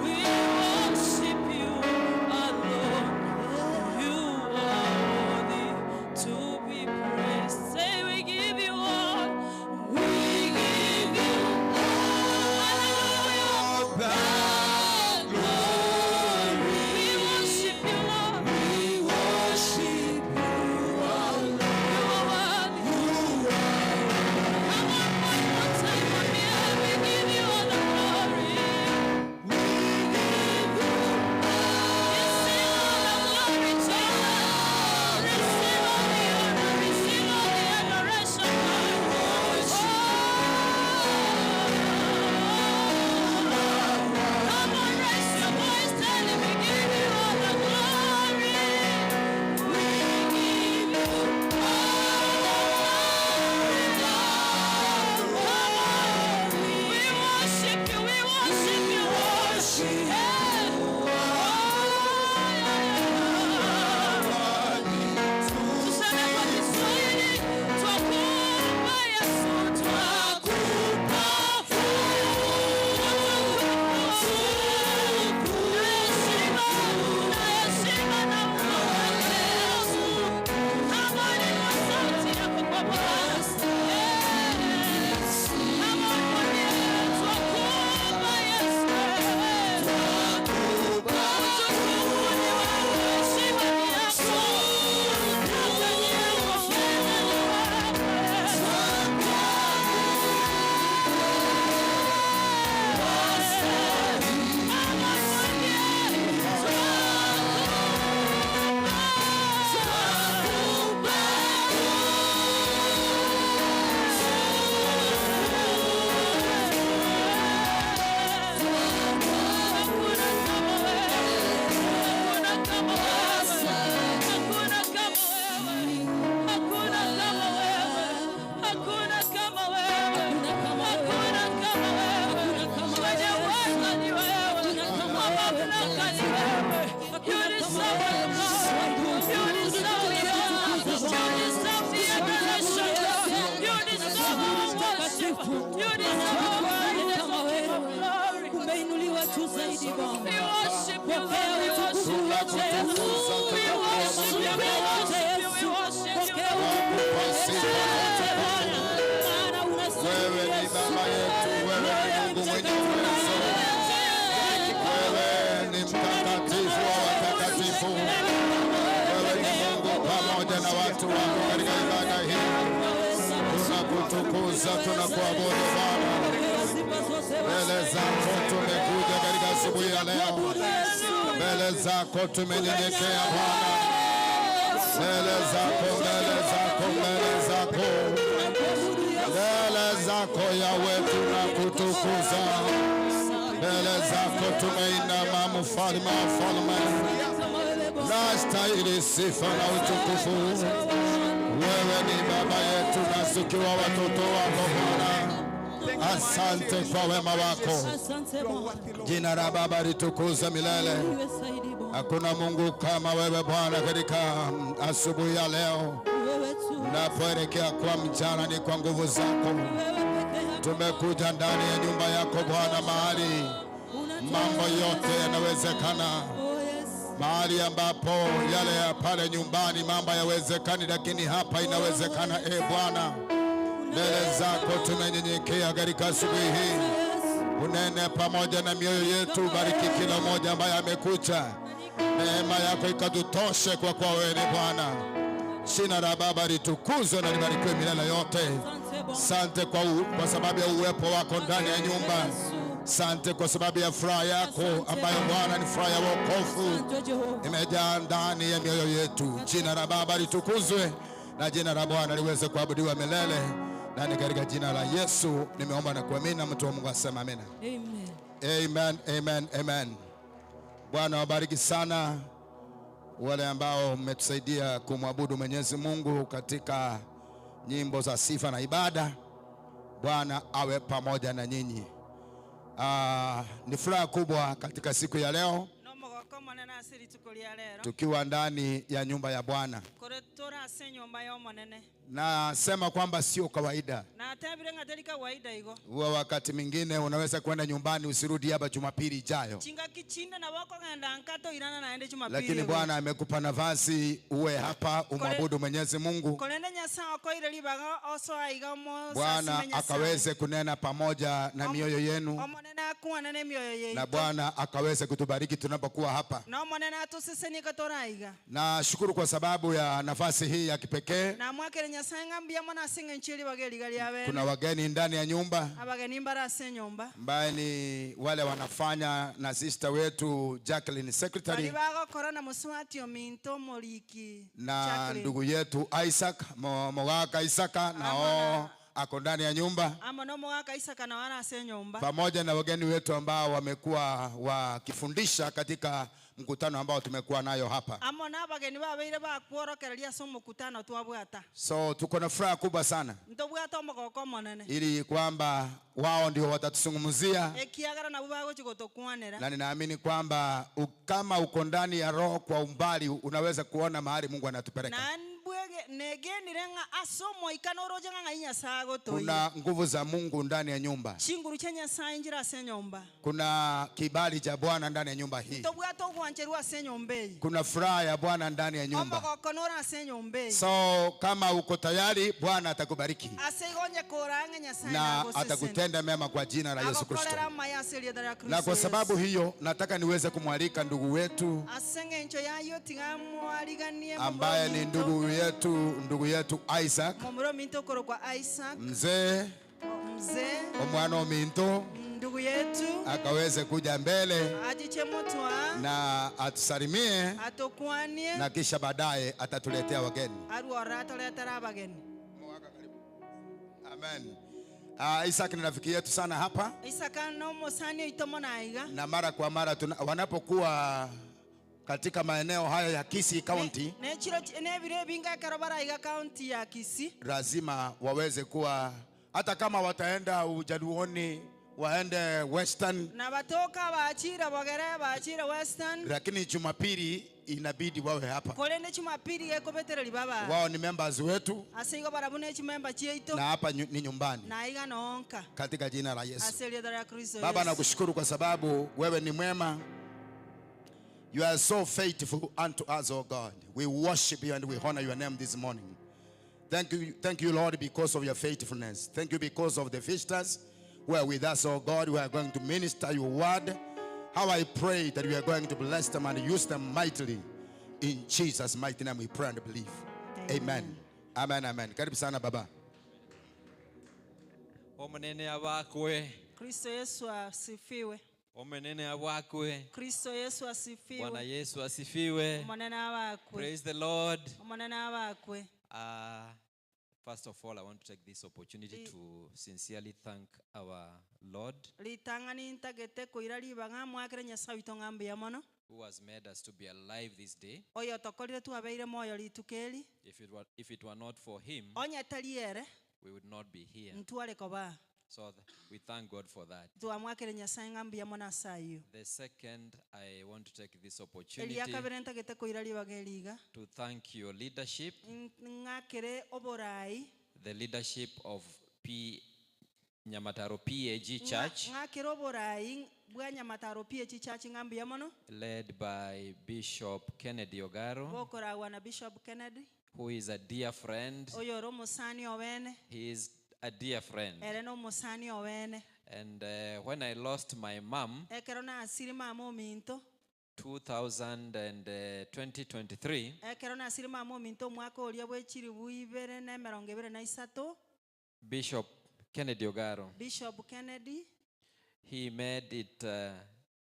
We worship you alone. You na watu wako katika ibada hii. Tunakutukuza, tunakuabudu Bwana. Mbele zako tumekuja katika asubuhi ya leo, mbele zako tumenyenyekea Bwana, mbele zako, mbele zako, mbele zako, mbele zako Yawe tunakutukuza, mbele zako tumeinama, mfalme wa falme, nastahili sifa na utukufu. Wewe ni baba yetu na tukiwa watoto wako Bwana. Asante kwa wema wako. Jina la Baba litukuzwe milele. Hakuna Mungu kama wewe Bwana. Katika asubuhi ya leo, napoelekea kwa mchana, ni kwa nguvu zako tumekuja ndani ya nyumba yako Bwana, mahali mambo yote yanawezekana, mahali ambapo yale ya pale nyumbani mambo hayawezekani, lakini hapa inawezekana. E Bwana, mbele zako tumenyenyekea katika asubuhi hii, unene pamoja na mioyo yetu. Bariki kila mmoja ambaye amekuja, neema yako ikatutoshe kwa kuwa wewe ni Bwana. Jina la Baba litukuzwe na libarikiwe milele yote. Sante kwa, kwa sababu ya uwepo wako ndani ya nyumba. Sante kwa sababu ya furaha yako ambayo Bwana ni furaha ya wokovu imejaa ndani ya mioyo yetu. Jina la Baba litukuzwe na jina la Bwana liweze kuabudiwa milele, na ni katika jina la Yesu nimeomba na kuamini, na mtu wa Mungu asema amina. Amen. Amen, amen, amen. Bwana wabariki sana wale ambao mmetusaidia kumwabudu Mwenyezi Mungu katika nyimbo za sifa na ibada. Bwana awe pamoja na nyinyi. Ni furaha kubwa katika siku ya leo Nomogoko omonene ase rituko ria rero tukiwa ndani ya nyumba ya Bwana. kore tore ase enyomba ya omonene. Nasema kwamba sio kawaida. Natebire ng'a teri kawaida igo. Huwa wakati mwingine unaweza kwenda nyumbani usirudi hapa Jumapili ijayo, Chingaki chinde nabo okogenda nka toirana naende Jumapili lakini igo. Bwana amekupa nafasi uwe hapa umwabudu Mwenyezi Mungu. Korende Nyasaye okoire ribaga osoa iga omosasime Bwana Nyasaye. akaweze kunena pamoja na mioyo yenu, Omonene akwane na emioyo na yaito. Bwana akaweze kutubariki tunapokuwa hapa. Na omonene atosesenie tora iga. Nashukuru kwa sababu ya nafasi hii ya kipekee. Namwakere Nyasaye ng'a mbuya mono ase eng'encho eribaga eriga ria bene. Kuna wageni ndani ya nyumba Abageni mbare ase enyomba. ambaye ni wale wanafanya na sister wetu Jacqueline secretary Bari bagokora na moswati ominto omoriki na Jacqueline. ndugu yetu Isaac Mogaka Isaka nao ako ndani ya nyumba Amo na omogaka Isaka nao are ase enyomba. pamoja na wageni wetu ambao wamekuwa wakifundisha katika mkutano ambao tumekuwa nayo hapa. Amo na abageni babeire bakworokereria ase omokutano twabwata. So tuko na furaha kubwa sana Ntobwate omogoko omonene. ili kwamba wao ndio watatuzungumzia, Ekiagera nabo bagochi gotokwanera. na ninaamini kwamba kama uko ndani ya roho kwa umbali unaweza kuona mahali Mungu anatupeleka. Na mbwege negenire ng'a ase omoika noroche ng'a ng'ai Nyasaye agotoira. Kuna nguvu za Mungu ndani ya nyumba, Chinguru chia Nyasaye nchire ase enyomba. kuna kibali cha Bwana ndani ya nyumba hii, Ntobwate ogwancherwa ase enyomba eye. kuna furaha ya Bwana ndani ya nyumba. Omogoko nore ase enyomba eye. So kama uko tayari, Bwana atakubariki Ase igo onye kora ng'a Nyasaye na nagoseseni. atakutenda mema kwa jina la Yesu Kristo. Agokorera amaya ase erieta ria Na Kristo kwa sababu Yesu. hiyo nataka niweze kumwalika ndugu wetu Ase eng'encho yayo tiga mwariganie ambaye ni ndugu yetu Isaac momuro minto okorokwa Isaac mzee mzee omwana ominto ndugu yetu akaweze kuja mbele ajiche mutwa na atusalimie atokwanie na kisha baadaye atatuletea wageni. aruora atoretera abageni. Amen. Isaac ni rafiki yetu sana hapa, Isaac no mosani oito mono aiga. na mara kwa mara wanapokuwa katika maeneo haya ya Kisii County Ne chiro ne bire binga ekero baraiga county ya Kisii lazima waweze kuwa, hata kama wataenda Ujaluoni waende Western, na batoka bachira Bogere bachira Western, lakini Jumapili inabidi wawe hapa. Korende Jumapili ekobetereri baba Wao ni members wetu ase igo barabwo ne chimemba chiaito na hapa ni nyumbani, na iga noonka katika jina la Yesu. ase erieta ria Kristo Baba, Yesu. nakushukuru kwa sababu wewe ni mwema. You are so faithful unto us, O God. We worship you and we honor your name this morning. Thank you, thank you, Lord, because of your faithfulness. Thank you because of the visitors who are with us, O God. We are going to minister your word. How I pray that we are going to bless them and use them mightily. In Jesus' mighty name we pray and believe. Amen. Amen, amen. Karibu sana baba. Omonene abakwe. Kristo Yesu asifiwe. Omonene abakwe. Kristo Yesu asifiwe. Bwana Yesu asifiwe. Omonene abakwe. Praise the Lord. Omonene abakwe. Uh, first of all, I want to take this opportunity to sincerely thank our Lord Ritang'ani ntagete koira ribaga mwakere Nyasae oito ng'a mbuya mono. who has made us to be alive this day. Oyo otokorire twabeire moyo rituko eri. If it were, if it were not for him, Onye tari ere, we would not be here. ntware koba aa. So th- we thank God for that. Twamwakire Nyasae ng'a mbuya mono ase ayio. The second, I want to take this opportunity Eria kabere ntagete koira ribaga eri iga, to thank your leadership, ng'akere oborai, the leadership of P Nyamataro PAG Church, ng'akere oborai bwa Nyamataro PAG Church ng'a mbuya mono, led by Bishop Kennedy Ogaro, bokoragwa na Bishop Kennedy, who is a dear friend. oyore omosani obene. He is a dear friend. Ere nomosani obene. And uh, when I lost my mom, Ekero nasiri mama ominto, 2023, ekero nasiri mama ominto omwaka oria bwe chilifu ibere na emerongo ebere na isato, Bishop Kennedy Ogaro, Bishop Kennedy, he made it uh,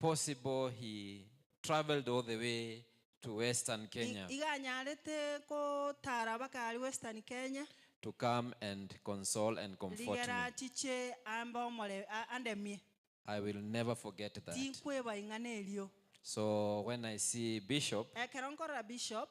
possible. He traveled all the way to Western Kenya iga anyarete kotara baka aria Western Kenya, to come and console and comfort rigera me. achiche ambe omore a- andemie. I will never forget that. Tinkweba ing'ana erio. So when I see Bishop, Ekero nkorora Bishop,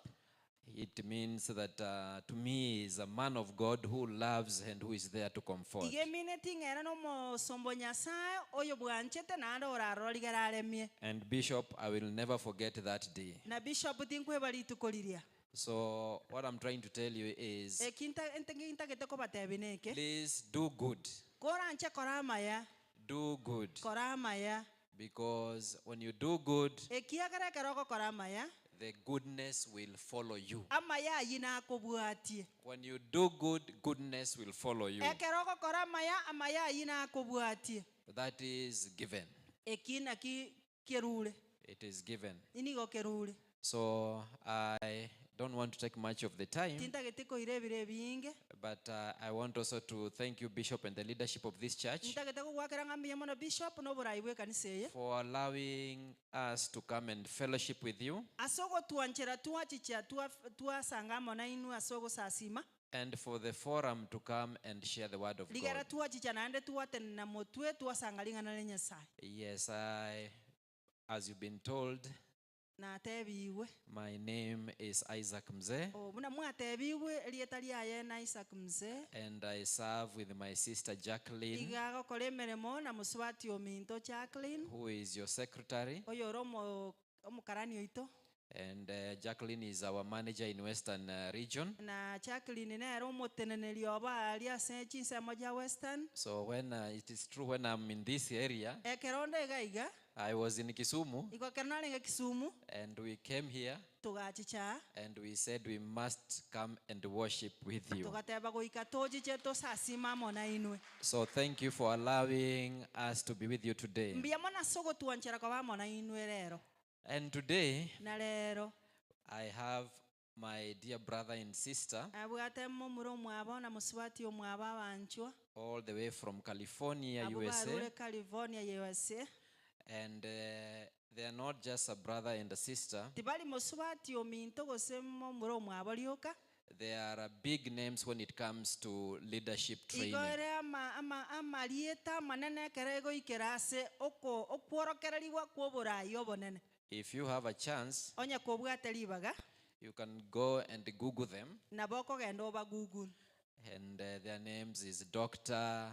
it means that uh, to me he is a man of God who loves and who is there to comfort. iga emineti ng'a ere nomosomba o Nyasae oyobwanchete naende orarore rigere aremie. And Bishop, I will never forget that day. Na Bishop tinkweba rituko riria. So what I'm trying to tell you is, Eki nta- nte- ntagete kobatebia neke, please do good. koranche kora amaya, Do good. kora amaya. Because when you do good, Ekiagera ekero ogokora amaya, the goodness will follow you. amaya ayio nakobwatie. When you do good, goodness will follow you. Ekero ogokora amaya, amaya ayio nakobwatie. That is given. Eki naki kerure. It is given. Nigo kerure. So I don't want to take much of the time, Tintageti koira ebiro ebinge. but uh, I want also to thank you, Bishop, and the leadership of this church Ntagete gogoakera ng'a mbuya mono Bishop na oborai bw'ekanisa eye. for allowing us to come and fellowship with you Ase ogotwanchera twachicha twa- twasanga amo nainwe ase ogosasima. and for the forum to come and share the word of Rigera God. twachicha naende twatenena motwe twasanga ring'ana ria Nyasaye. Yes, I, as you've been told, Natebigwe. my name is Isaac Mzee. Oh, buna mwatebigwe erieta riaye na Isaac Mzee. And I serve with my sister Jacqueline, Iga agokora emeremo na mosubati ominto Jacqueline, who is your secretary. oyore omo omokarani oito. And uh, Jacqueline is our manager in Western uh, Region. Na Jacqueline nere omoteneneri obo aria ase chinsemo chia Western. So when uh, it is true, when I'm in this area, Ekero onde iga iga, I was in Kisumu igo ekero narenge Kisumu, and we came here togachicha aa, and we said we must come and worship with you. togateba goika tochiche tosasime amo nainwe. So thank you for allowing us to be with you today. Mbuya mono ase ogotwanchera koba amo nainwe rero. And today, Na rero, I have my dear brother and sister abwate momura omwabo na mosubati omwabo abanchwa. all the way from California, Abwo USA. barure California, USA. And uh, they are not just a brother and a sister. Tibari mosubati ominto gose momura omwabo rioka. They are uh, big names when it comes to leadership Igo training. ere ama, ama, amarieta amanene ekero egoikera ase oko, okworokererigwa kw'oborai obonene. If you have a chance, Onye kobwate ribaga, you can go and Google them. nabo okogenda oba Google. And uh, their names is Dr.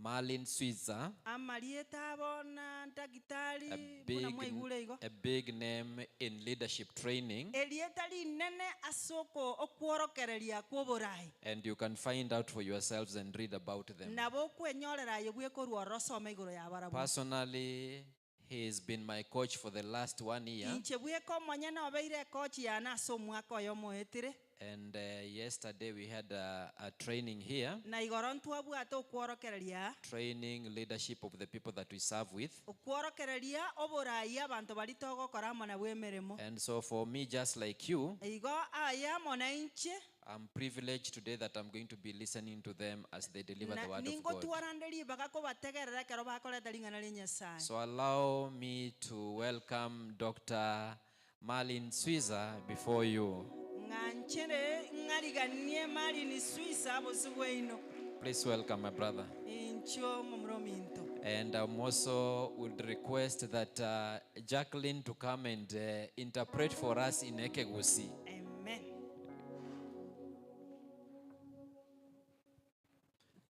Marlin Switzer, Amarieta abo na daktari a buna big, mwaigure igo. a big name in leadership training. Erieta rinene ase oko okworokereria kw'oborai. And you can find out for yourselves and read about them. Nabo okwenyorera aye bwekorwa ororo osome igoro ya barabwo. Personally, he has been my coach for the last one year. Inche bweka omonyene obeire ekochi yane ase omwaka oyo omoetire. And yesterday we had a, a training here, Na igoro ntwabwate okworokereria aa, training leadership of the people that we serve with. okworokereria oborai abanto baria togokora amo nabwo emeremo. And so for me, just like you, Igo aye amo na inche, I'm privileged today that I'm going to be listening to them as they deliver na the word of God. ningotwara nde ribaga kobategerera ekero bakoreta ring'ana ria Nyasaye. So allow me to welcome Dr. Marlin Swizza before you. Ng'anchere ng'ariganie Marlin Swizza bosio bwaino. Please welcome my brother. Inchuo momura ominto. And I'm also would request that Jacqueline to come and interpret for us in Ekegusii. Amen.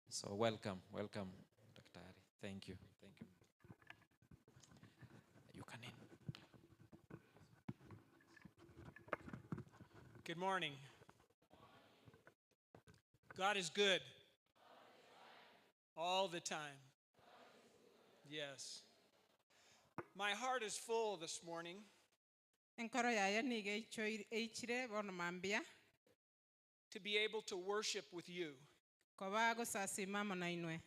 So welcome, welcome, Dr. Ari. Thank you, thank you. You can in. Good morning. God is good. All the time. Yes. My heart is full this morning. Enkoro yaye nigo eichoi- eichire bono mambia. To be able to worship with you. Koba gosasima amo nainwe.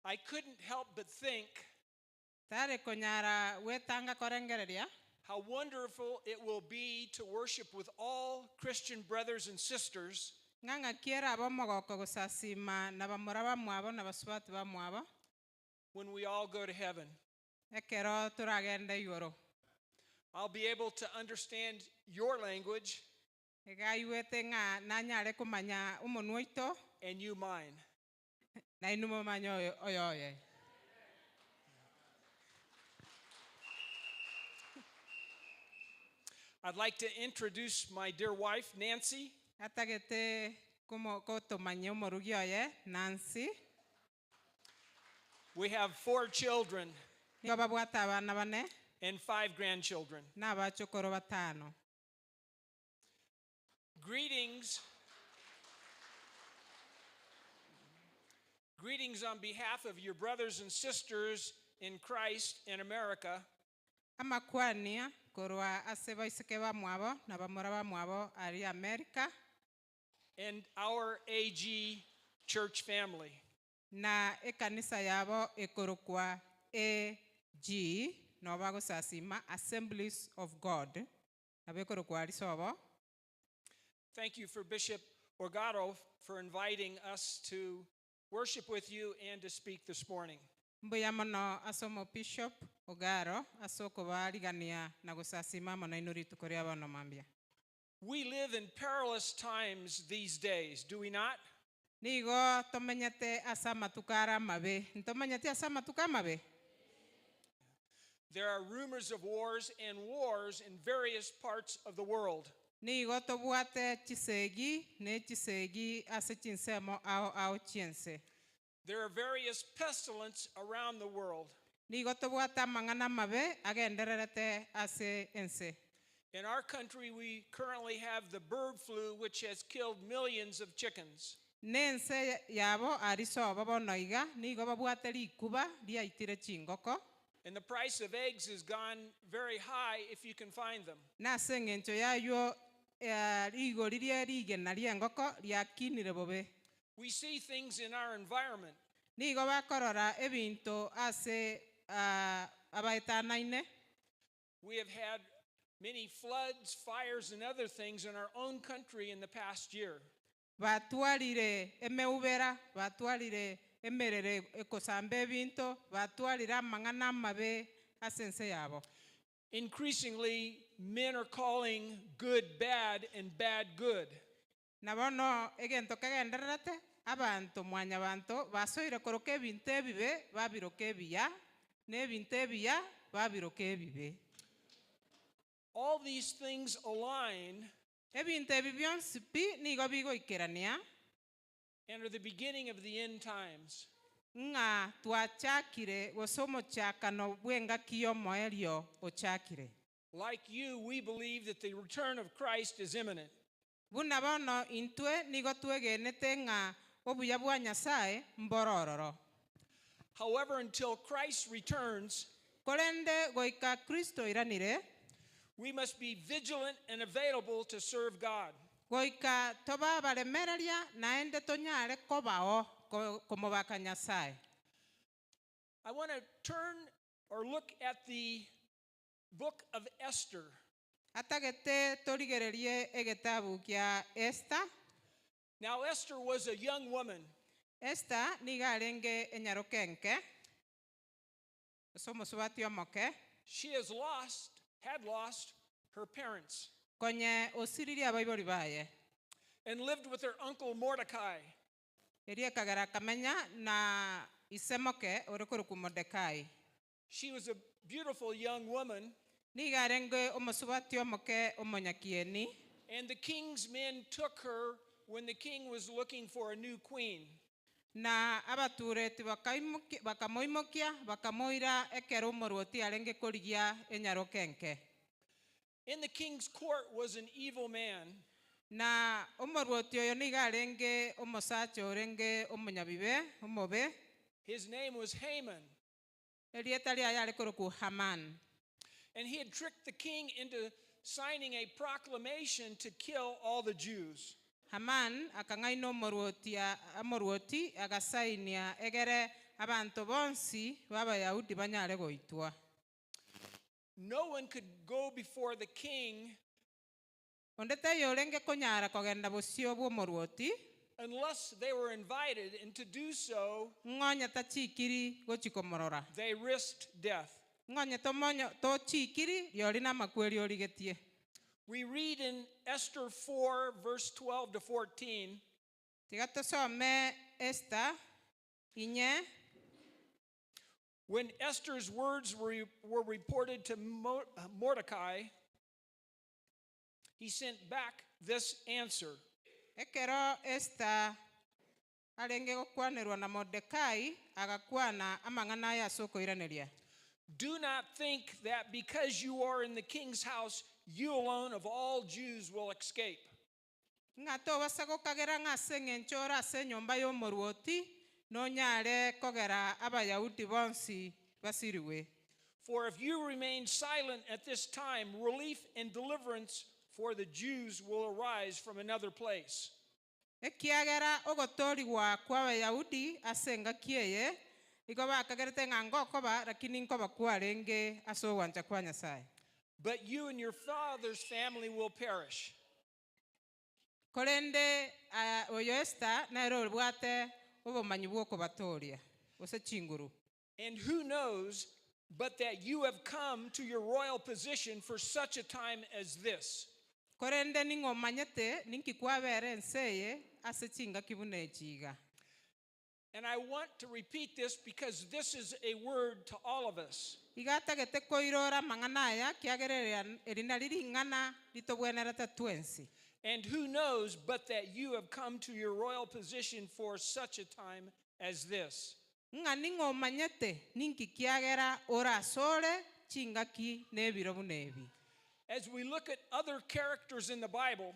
I couldn't help but think Tare konyara gwetanga korengereria. how wonderful it will be to worship with all Christian brothers and sisters Ng'a ng'aki erabe omogoko gosasima na bamura bamwabo na basubati bamwabo. when we all go to heaven. Ekero toragende igoro. I'll be able to understand your language Iga aigwete ng'a nanyare komanya omonwa oito. and you mine. Na inwe momanye oyo oyoye. I'd like to introduce my dear wife, Nancy. Atagete komo- kotomanya omorugi oye, Nancy. We have 4 children. Nigo babwate abana bane. And 5 grandchildren. Na abachokoro batano. Greetings. Greetings on behalf of your brothers and sisters in Christ in America. Amakwania korwa ase baiseke bamwabo na bamura bamwabo aria America. And our AG church family. Na ekanisa yabo ekorokwa AG no bagosasima Assemblies of God. Nabo ekorokwa aria sobo. Thank you for Bishop Orgado for inviting us to worship with you and to speak this morning. Mbuya mono ase omo Bishop Ogaro ase okobarigania na gosasima amo nainwe rituko ria bono mambia. We live in perilous times these days, do we not? Nigo tomenyete ase amatuko are amabe. Ntomanyeti ase amatuko amabe? There are rumors of wars and wars in various parts of the world. Nigo tobwate chisegi ne chisegi ase chinsemo ao ao chiense. There are various pestilence around the world. Nigo tobwate amang'ana amabe agendererete ase ense. In our country, we currently have the bird flu, which has killed millions of chickens. Nense yabo arisobo bono iga, nigo babwate rikuba riaitire chingoko. And the price of eggs has gone very high if you can find them. Nase eng'encho yayo, rigori rie rigena ri'engoko riakinire bobe. We see things in our environment. Nigo bakorora ebinto ase, abaetanaine. We have had many floods, fires, and other things in our own country in the past year. Batwarire emeubera, batwarire emerere ekosamba ebinto, batwarire amang'ana amabe ase ense yabo. Increasingly, men are calling good bad and bad good. Na bono egento kegendererete, abanto mwanyabanto basoire koroka ebinto ebibe babiroka ebiya, na ebinto ebiya babiroka ebibe. All these things align Ebinto ebi bionsi pi nigo bigoikerania and are the beginning of the end times. Ng'a twachakire gose omochakano bw'engaki y'omoerio ochakire. Like you, we believe that the return of Christ is imminent. Buna bono intwe nigo twegenete ng'a obuya bwa Nyasaye mborororo. However, until Christ returns, Korende goika Kristo iranire, we must be vigilant and available to serve God. Goika tobe abaremereria naende tonyare kobao komobaka Nyasae. I want to turn or look at the book of Esther. Atagete torigererie egetabu kia Esther. Now, Esther was a young woman. Esther nigo arenge enyaroka enke, gose omosubati omoke. She has lost, had lost, her parents Konye osiririe abaibori baye. and lived with her uncle Mordecai. Erio ekagera akamenya na ise moke ore korokwa Mordekai. She was a beautiful young woman, Nigo arenge omosubati omoke omonyakieni. and the king's men took her when the king was looking for a new queen. Na abatureti bakaimokia, bakamoimokia, bakamoira ekero omorwoti arenge korigia enyaroka enke. In the king's court was an evil man Na omorwoti oyo nigo arenge omosacha orenge omonyabibe, omobe. His name was Haman, Erieta riaye are korokwa Haman. and he had tricked the king into signing a proclamation to kill all the Jews. Haman akang'aina omorwoti omorwoti agasainia egere abanto bonsi b'Abayahudi banyare goitwa. No one could go before the king Onde taiyo orenge konyara kogenda bosio bw'omorwoti. unless they were invited, and to do so, Ng'onye tachikiri gochia komorora. they risked death. Ng'onye tomonyo tochikiri riori namakweri origetie. We read in Esther 4, verse 12 to 14. Tiga tosome Esther inye. When Esther's words were, were reported to Mordecai, he sent back this answer. Ekero Esther arenge gokwanerwa na Mordekai, agakwana amang'ana aya ase okoiraneria. Do not think that because you are in the king's house, you alone of all Jews will escape. Ng'a tobasa gokagera ng'a ase eng'encho ore ase enyomba y'omorwoti, nonyare kogera Abayahudi bonsi basirigwe. For if you remain silent at this time, relief and deliverance for the Jews will arise from another place. Ekiagera ogotoorigwa kw'Abayahudi ase engaki eye igo bakagerete ng'a ngokoba, lakini nkoba kwarenge ase ogwancha kwa Nyasae. But you and your father's family will perish. Korende oyo Esther nere obwate obomanyi bw'okobatooria, gose chinguru. And who knows but that you have come to your royal position for such a time as this? Korende ning'o omanyete ninki kwabera ense eye ase chingaki buna echi iga? And I want to repeat this because this is a word to all of us. Iga atagete koirora amang'ana aya, kiagera eri nari ring'ana ritobwenerete twensi. And who knows but that you have come to your royal position for such a time as this? Ng'a ning'o omanyete ninki kiagera ore asore chingaki na ebiro buna ebi? As we look at other characters in the Bible,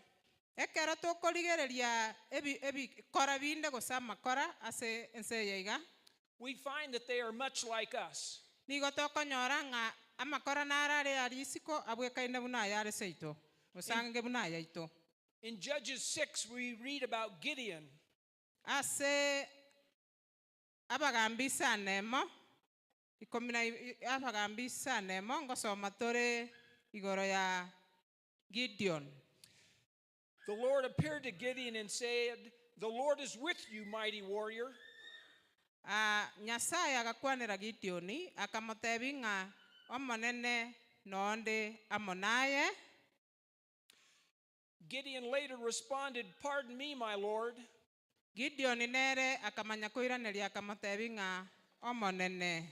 Ekero tokorigereria ebi ebikora binde gose amakora ase ense eye iga, we find that they are much like us. Nigo tokonyora ng'a amakora naro are aria isiko abwekaine buna ayare seito, gose ange buna ayaito. In Judges 6, we read about Gideon. Ase Abagambi isano emo, ikomi na Abagambi isano emo, ngosoma tore igoro ya Gideon. The Lord appeared to Gideon and said, The Lord is with you, mighty warrior. Ah, Nyasae agakwanera Gideoni, akamotebia ng'a Omonene nonde amo naye. Gideon later responded, Pardon me, my Lord. Gideoni nere akamanya koiraneria, akamotebia ng'a Omonene.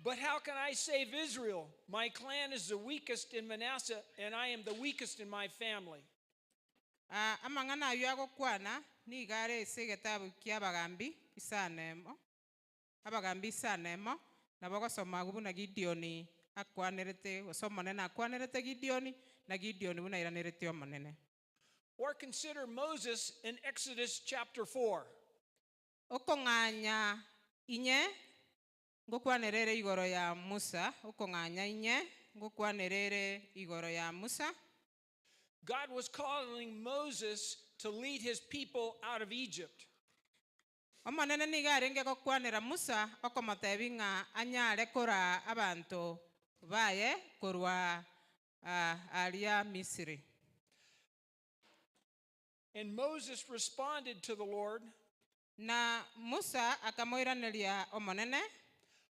But how can I save Israel? My clan is the weakest in Manasseh, and I am the weakest in my family. Ah, amang'ana ayio agokwana nigo are ase egetabu ki'Abagambi isano emo, Abagambi isano emo, nabo ogosoma agwo buna Gideoni akwanerete, gose Omonene akwanerete Gideoni, na Gideoni buna airanerete Omonene. Or consider Moses in Exodus chapter 4. Okong'anya inye ngokwanera ere igoro ya Musa, okong'anya inye ngokwanera ere igoro ya Musa. God was calling Moses to lead his people out of Egypt. Omonene nigo arenge gokwanera Musa okomotebia ng'a anyare koraa abanto baye korwa aaria Misiri. And Moses responded to the Lord, Na Musa akamoiraneria Omonene.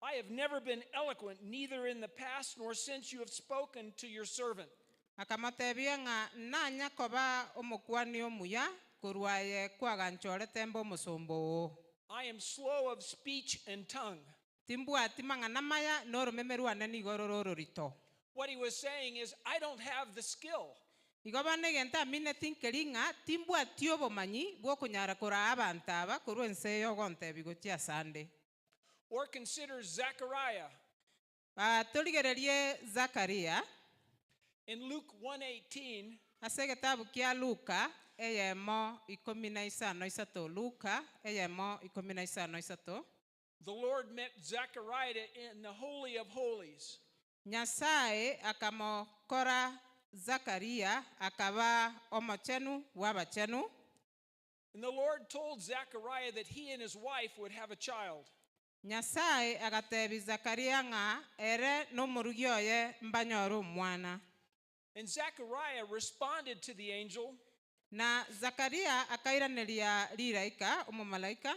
I have never been eloquent, neither in the past nor since you have spoken to your servant. Akamotebia ng'a nanya koba omokwani omuya korwa aye kwaganchorete mbe omosomba oo. I am slow of speech and tongue. Timbwati mang'ana maya, na oromeme rwane nigo rore ororito. What he was saying is, I don't have the skill. Igo bono egento amineti nkeri ng'a timbwati obomanyi bw'okonyara koraa abanto aba korwa ense eye ogontebia gochia asande. Or consider Zechariah. Torigererie Zakaria. In Luke 1:18, Ase egetabu kia Luka eyemo ikomi na isano isato Luka eyemo ikomi na isano isato. The Lord met Zechariah in the Holy of Holies. Nyasae akamokora Zakaria akaba omochenu bw'abachenu. And the Lord told Zechariah that he and his wife would have a child. Nyasae agatebia Zakaria ng'a ere nomorugi oye mbanyore omwana. And Zechariah responded to the angel. Na Zakaria akairaneria rilaika, omomalaika.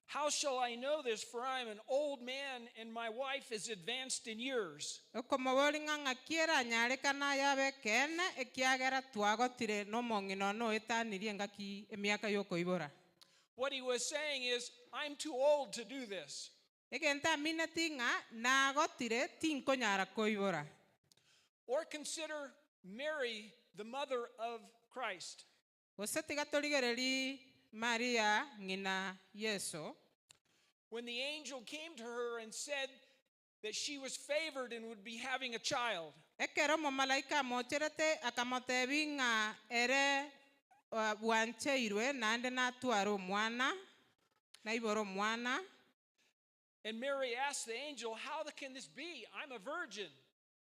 How shall I know this? For I am an old man and my wife is advanced in years. Okomoboria ng'a ng'aki eranyarekane ayabe ekeene, ekiagera twagotire nomong'ina one oetanirie engaki emiaka y'okoibora. What he was saying is, I'm too old to do this. Egento amineti ng'a nagotire tinkonyara koibora. Or consider Mary, the mother of Christ. Gose tiga torigererie Maria ng'ina Yeso. When the angel came to her and said that she was favored and would be having a child. Ekero omomalaika amocherete akamotebia ng'a ere bwancheirwe naende natware omwana, naibore omwana. And Mary asked the angel, How can this be? I'm a virgin.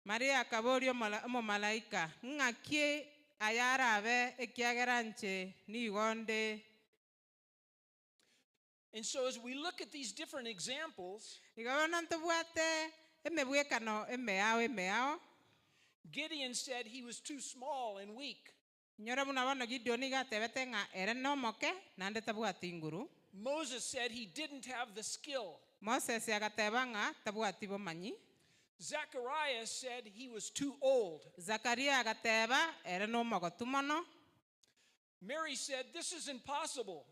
Maria akaboria omomalaika, Ng'aki aya arabe, ekiagera inche nigo nde. And so as we look at these different examples, Igo bono ntobwate emebwekano emeao emeao. Gideon said he was too small and weak. Inyora buna bono Gideoni iga atebete ng'a ere nomoke naende tabwati nguru. Moses said he didn't have the skill. Moses agateba ng'a tabwati bomanyi. Zechariah said he was too old. Zakaria agateba ere nomogotu mono. Mary said, This is impossible.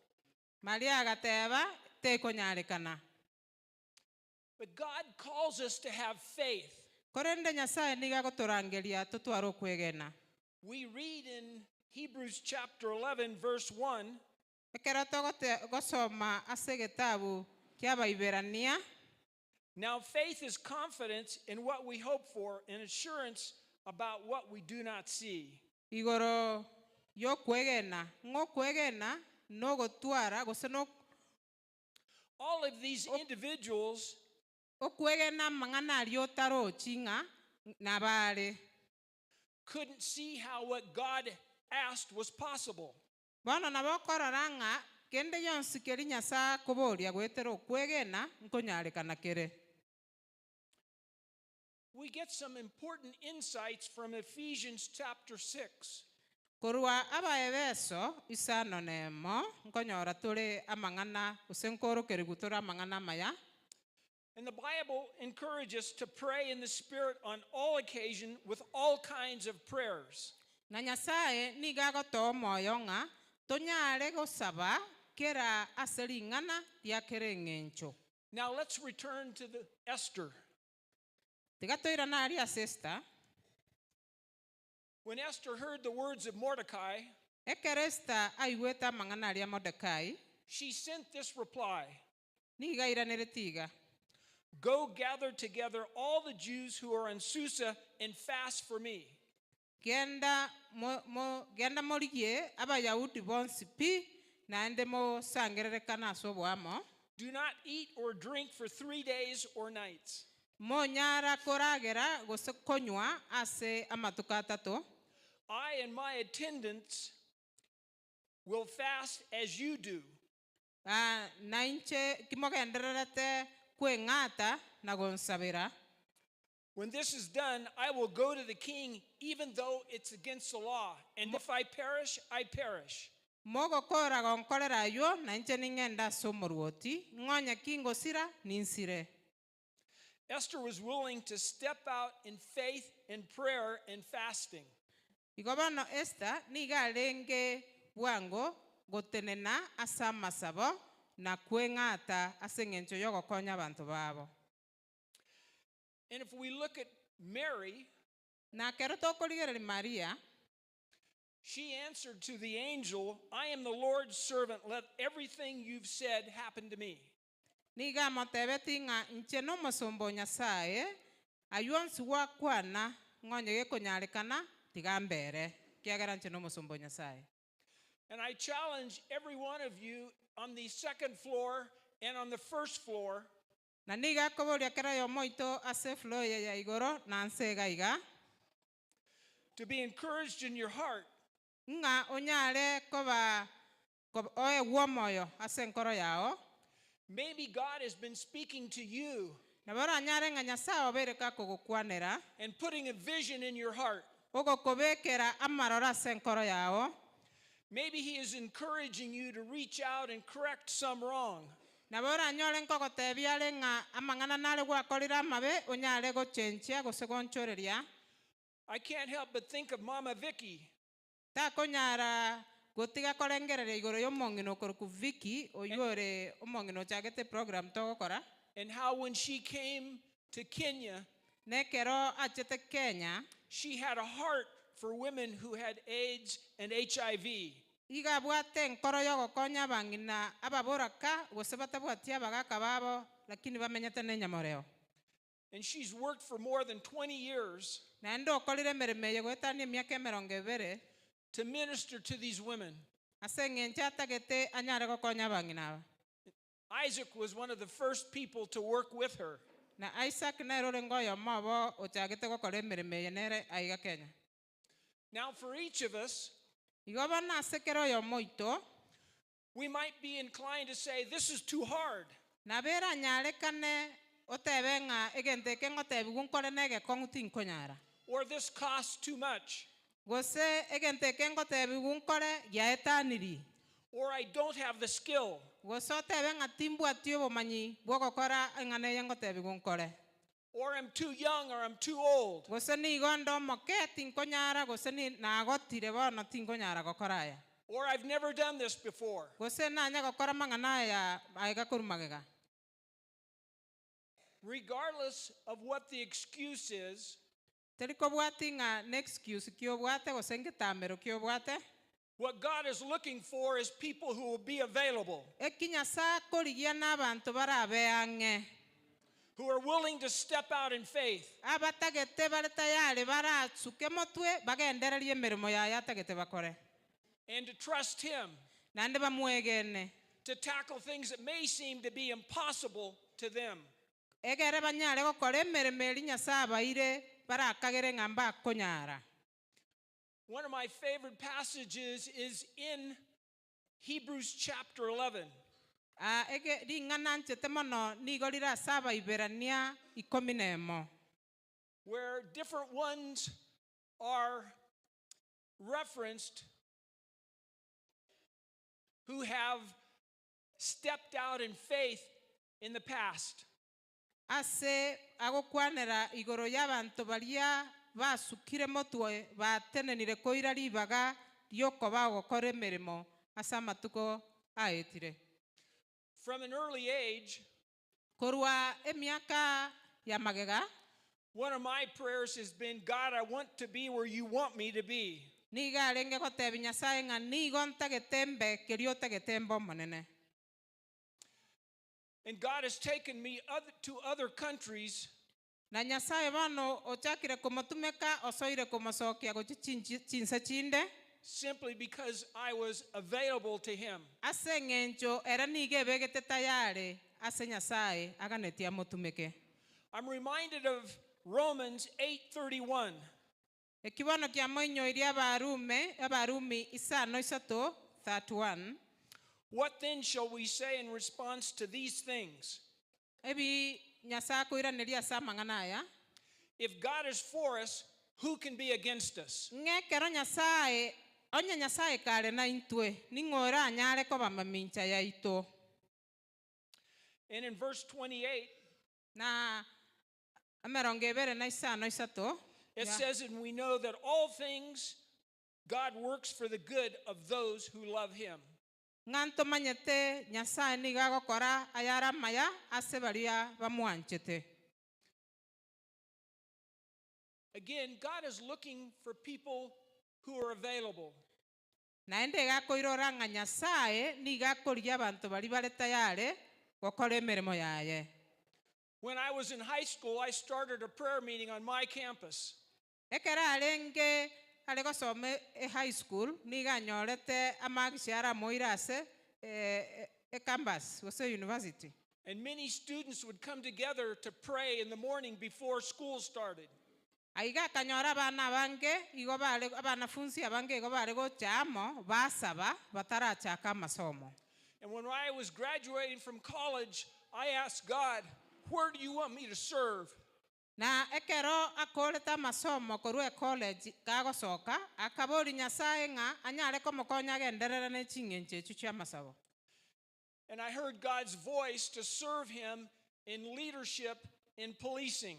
Maria agateba, Tekonyarekana. But God calls us to have faith. Korende Nyasae nigo agotorangeria totware okwegena. We read in Hebrews chapter 11, verse 1. Ekero togosoma ase egetabu ki'Abaiberania. Now faith is confidence in what we hope for and assurance about what we do not see. Igoro y'okwegena, ng'a okwegena nogotwara gose no. All of these individuals. Okwegena amang'ana aria otarochi ng'a nabare. Couldn't see how what God asked was possible. Bono nabo okorora ng'a kende gionsi keria Nyasae akoboria goetera okwegena nkonyarekana kere. We get some important insights from Ephesians chapter 6. Korwa Abaefeso isano nemo nkonyora tore amang'ana gose nkorokerigwa tore amang'ana amaya. And the Bible encourages us to pray in the Spirit on all occasion with all kinds of prayers. Na Nyasae nigo agotoa omoyo ng'a tonyare gosaba kera ase ring'ana ria kera eng'encho. Now let's return to the Esther. Tiga toirane aria ase Esther. When Esther heard the words of Mordecai, Ekero Esther aigwete amang'ana aria Mordekai, she sent this reply. Nigo airaneretie iga. Go gather together all the Jews who are in Susa and fast for me. Genda mo, mo, genda morigie Abayahudi bonsi pi, naende mosangererekane ase oboamo. Do not eat or drink for three days or nights. Monyara koragera gose konywa ase amatuko atato. I and my attendants will fast as you do. Ah, na inche kimogendererete kweng'ata na gonsabera. When this is done, I will go to the king, even though it's against the law. And if I perish, I perish. Mogokora gonkorera aywo, na inche ning'ende ase omorwoti, ng'onye ki ngosira, ninsire. Esther was willing to step out in faith and prayer and fasting. Igo bono Esther nigo arenge bwango gotenena ase amasabo na kweng'ata ase engencho y'ogokonya abanto babo. And if we look at Mary, Na ekero tokorigereria Maria, she answered to the angel, I am the Lord's servant. Let everything you've said happen to me. Nigo amotebetie ng'a inche nomosomba o Nyasae, ayio onsi gwakwana ng'onye gekonyarekana, tiga mbere, ekiagera inche nomosomba o Nyasae. And I challenge every one of you on the second floor and on the first floor Na nigo akoboria kera oyomo oito ase efloor eye ya igoro na nse iga iga, to be encouraged in your heart ng'a onyare koba kob- oegwe omoyo ase enkoro yao. Maybe God has been speaking to you Nabo oranyare ng'a Nyasae obeire gakogokwanera. and putting a vision in your heart. Ogokobekera amaroro ase enkoro yao. Maybe He is encouraging you to reach out and correct some wrong. Nabo oranyore nkogotebia are ng'a amang'ana nare gwakorire amabe onyare gochenchia gose gonchoreria. I can't help but think of Mama Vicky. Takonyara gotiga korengereria igoro y'omong'ina okorokwa Vicky, oyio ore omong'ina ochagete eprogram togokora. And how when she came to Kenya, Na ekero achete Kenya, she had a heart for women who had AIDS and HIV. Iga abwate enkoro y'ogokonya abang'ina ababoraka gose batabwati abagaka babo lakini bamenyete nenyamoreo. And she's worked for more than 20 years Naende okorire emeremo eye goetania emiaka emerongo ebere to minister to these women. Ase eng'encho atagete anyare gokonya abang'ina aba. Isaac was one of the first people to work with her. Na Isaac nere orenge oyomo obo ochagete gokora emeremo eye nere aiga Kenya. Now, for each of us, Igo bono ase kera oyomo oito, we might be inclined to say, This is too hard. Nabo eranyarekane otebe ng'a egento eke ngotebigwa nkore negekong'u tinkonyara. Or this costs too much. Gose egento eke ngotebigwa nkore giaetanirie. Or I don't have the skill. Gose otebe ng'a timbwati obomanyi bw'ogokora eng'ana eye ngotebigwa nkore. Or I'm too young or I'm too old. Gose nigo nde omoke tinkonyara gose nagotire bono tinkonyara gokora aya. Or I've never done this before. Gose nanya gokora amang'ana aya aiga korwa magega. Regardless of what the excuse is, Teri kobwati ng'a nexcuse ki obwate gose ngetamero ki obwate. What God is looking for is people who will be available. Eki Nyasae akorigia nabanto barabe ang'e. Who are willing to step out in faith. Abatagete bare tayari baratsuke motwe bagendererie emeremo yaye atagete bakore. And to trust Him. Naende bamwegene. To tackle things that may seem to be impossible to them. Egere banyare gokora emeremo eria Nyasae abaire barakagere ng'a mbakonyara. One of my favorite passages is in Hebrews chapter 11. Ah, ege ring'ana nchete mono nigo rire ase Abaiberania ikomi na emo. Where different ones are referenced who have stepped out in faith in the past. Ase agokwanera igoro y'abanto baria basukire motwe batenenire koira ribaga riokoba ogokora emeremo ase amatuko aetire. From an early age, Korwa emiaka ya magega, one of my prayers has been, God, I want to be where you want me to be. Nigo arenge gotebia Nyasae ng'a nigo ntagete mbe keria otagete mbe Omonene. And God has taken me other, to other countries Na Nyasae bono ochakire komotumeka osoire komosokia gochia chinchi chinse chinde. Simply because I was available to Him. Ase eng'encho ere nigo ebegete tayari ase Nyasae aganetie amotumeke. I'm reminded of Romans 8:31. Ekibono kia moinyoirie Abarume, Abarumi isano isato, 31. What then shall we say in response to these things? Ebi Nyasae akoiraneria ase amang'ana aya. If God is for us, who can be against us? Ng'a ekero Nyasae, onye Nyasae kare naintwe, ning'o oranyare koba mamincha yaito? And in verse 28, Na emerongo ebere na isano isato, it ya. says, And we know that all things God works for the good of those who love him. Ng'a ntomanyete Nyasae nigo agokora ayare amaya ase baria bamwanchete. Again, God is looking for people who are available. Naende iga akoirora ng'a Nyasae nigo akorigia abanto baria bare tayare gokora emeremo yaye. When I was in high school, I started a prayer meeting on my campus. Ekero arenge are gosoma e high school nigo anyorete amagisha aramoire ase e campus gose university. And many students would come together to pray in the morning before school started. Aiga akanyora abana abange igo bare abanafunsi abange igo bare gocha amo basaba batarachaka amasomo. And when I was graduating from college, I asked God, Where do you want me to serve? Na ekero akorete amasomo korwa ecollege kagosoka, akaboria Nyasae ng'a anyare komokonya agenderere ne ching'encho echio chi'amasabo. And I heard God's voice to serve Him in leadership in policing.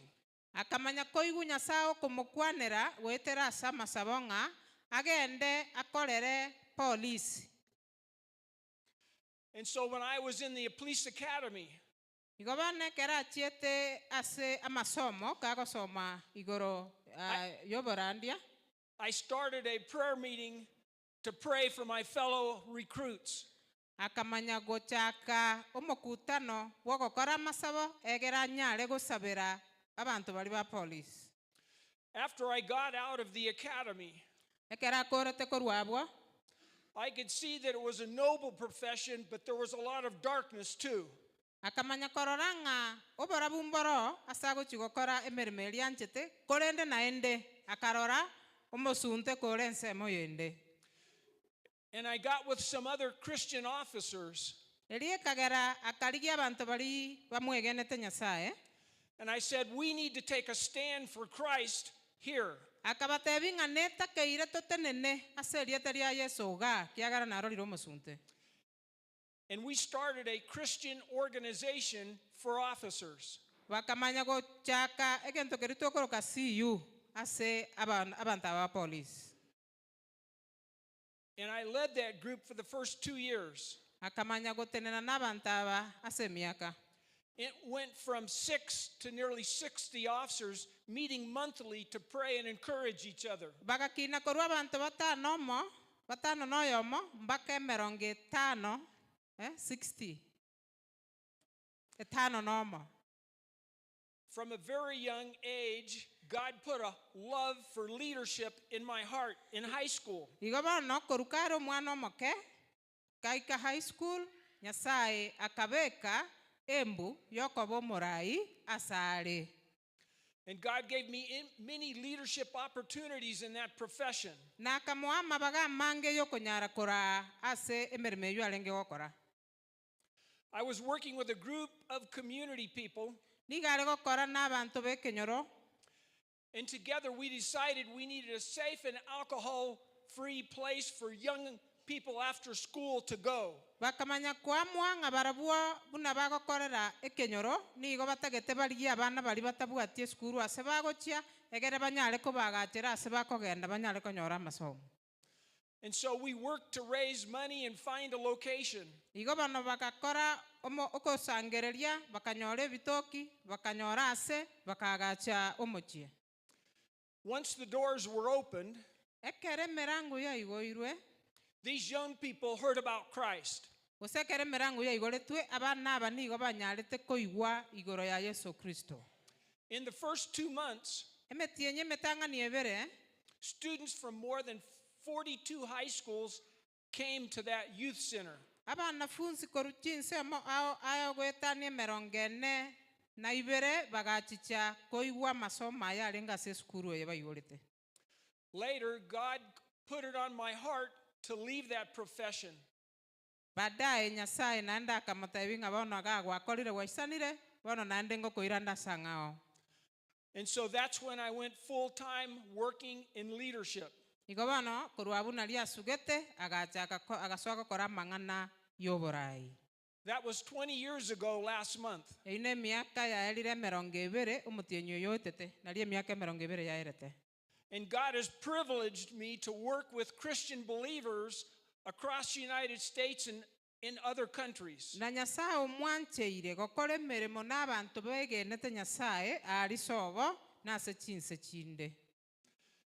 Akamanya koigwa Nyasae okomokwanera goetera ase amasabo ng'a agende akorere polisi. And so when I was in the police academy, Igo bono ekero achiete ase amasomo kagosoma igoro y'oborandia. I started a prayer meeting to pray for my fellow recruits. Akamanya gochaka omokutano bw'ogokora amasabo egere anyare gosabera abanto baria ba polisi. After I got out of the academy, Ekero akorete korwa abwo. I could see that it was a noble profession, but there was a lot of darkness too. Akamanya korora ng'a oborabu mboro ase agochia gokora emeremo eria anchete, korende naende akarora omosunte kore ensemo yende. And I got with some other Christian officers. Erio ekagera akarigia abanto baria bamwegenete Nyasae. And I said, We need to take a stand for Christ here. Akabatebia ng'a netakeire totenene ase erieta ria Yeso igaa, kiagera narorire omosunte. And we started a Christian organization for officers. Bakamanya gochaka egento keria tokoroka CU ase abanto aba ba polisi. And I led that group for the first 2 years. Akamanya gotenena nabanto aba ase emiaka. It went from 6 to nearly 60 officers meeting monthly to pray and encourage each other. Bagakina korwa abanto batano omo, batano na oyomo, mpaka emerongo etano, eh, 60. Etano na omo. From a very young age, God put a love for leadership in my heart in high school. Igo bono korwa kare omwana omoke, gaika high school, Nyasaye akabeka embu yokoba omorai asare. And God gave me many leadership opportunities in that profession. Na akamoa amabaga amange yokonyara koraa ase emeremo eywo arenge gokora. I was working with a group of community people, Nigo are gokora na abanto b'ekenyoro. And together we decided we needed a safe and alcohol free place for young people after school to go. Bakamanya koamua ng'a barabwo buna bagokorera ekenyoro nigo batagete barigie abana baria batabwati esukuru ase bagochia egere banyare kobagachera ase bakogenda banyare konyora amasomo. And so we worked to raise money and find a location. Igo bono bagakora omo okosangereria bakanyora ebitoki bakanyora ase bakagacha omochie. Once the doors were opened, Ekero emerango yaigoirwe, these young people heard about Christ. Gose ekero emerango yaigoretwe abana aba nigo banyarete koigwa igoro ya Yeso Kristo. In the first 2 months, Emetienyi emetang'ani ebere, students from more than 42 high schools came to that youth center. Abanafunzi korwa chinsemo ao ao goetania emerongo ene na ibere bagachicha koigwa amasomo aya arenge ase esukuru eye baigorete. Later, God put it on my heart to leave that profession. Baadaye Nyasae naende akamotebia ng'a bono igaa gwakorire gwaisanire, bono naende ngokoirande ase ang'ao. And so that's when I went full time working in leadership. Igo bono korwa abwo nario asugete, agachaka ko agasoa gokora amang'ana y'oborai. That was 20 years ago last month. Eyio nemiaka yaerire emerongo ebere omotienyi oyo oetete, nario emiaka emerongo ebere yaerete. And God has privileged me to work with Christian believers across the United States and in other countries. Na Nyasae omwancheire gokora emeremo nabanto begenete Nyasae aaria sobo na ase chinse chinde.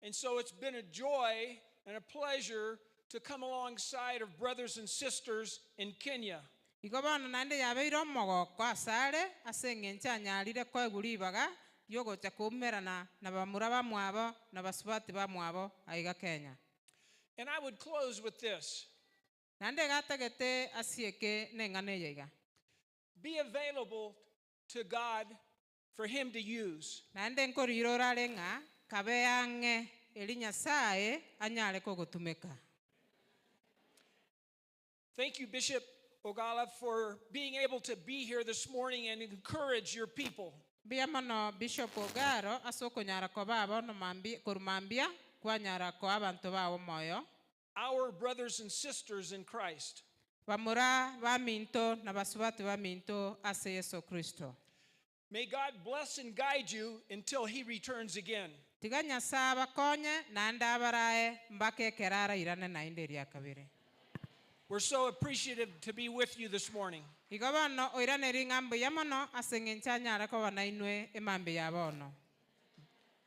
And so it's been a joy and a pleasure to come alongside of brothers and sisters in Kenya. Igo bono naende yabeire omogoko asare ase engencho anyarire koegwa ribaga riogocha koumerana na bamura bamwabo na basubati bamwabo aiga Kenya. And I would close with this. Naende iga atagete asieke neng'ana eye iga. Be available to God for Him to use. Naende nkorira orare ng'a kabe ang'e eri Nyasae anyare kogotumeka. Thank you, Bishop Ogala, for being able to be here this morning and encourage your people. Mbuya mono Bishop Ogaro ase okonyara koba bono mambia korwa mambia kwanyara koa abanto bao moyo. Our brothers and sisters in Christ. Bamura baminto na basubati baminto ase Yeso Kristo. May God bless and guide you until He returns again. Tiga Nyasae abakonye naende abarae mpaka ekero arairane naende eria kabere. We're so appreciative to be with you this morning. Igo bono oiraneri ng'a mbuya mono ase eng'encho anyare koba nainwe emambia ya bono.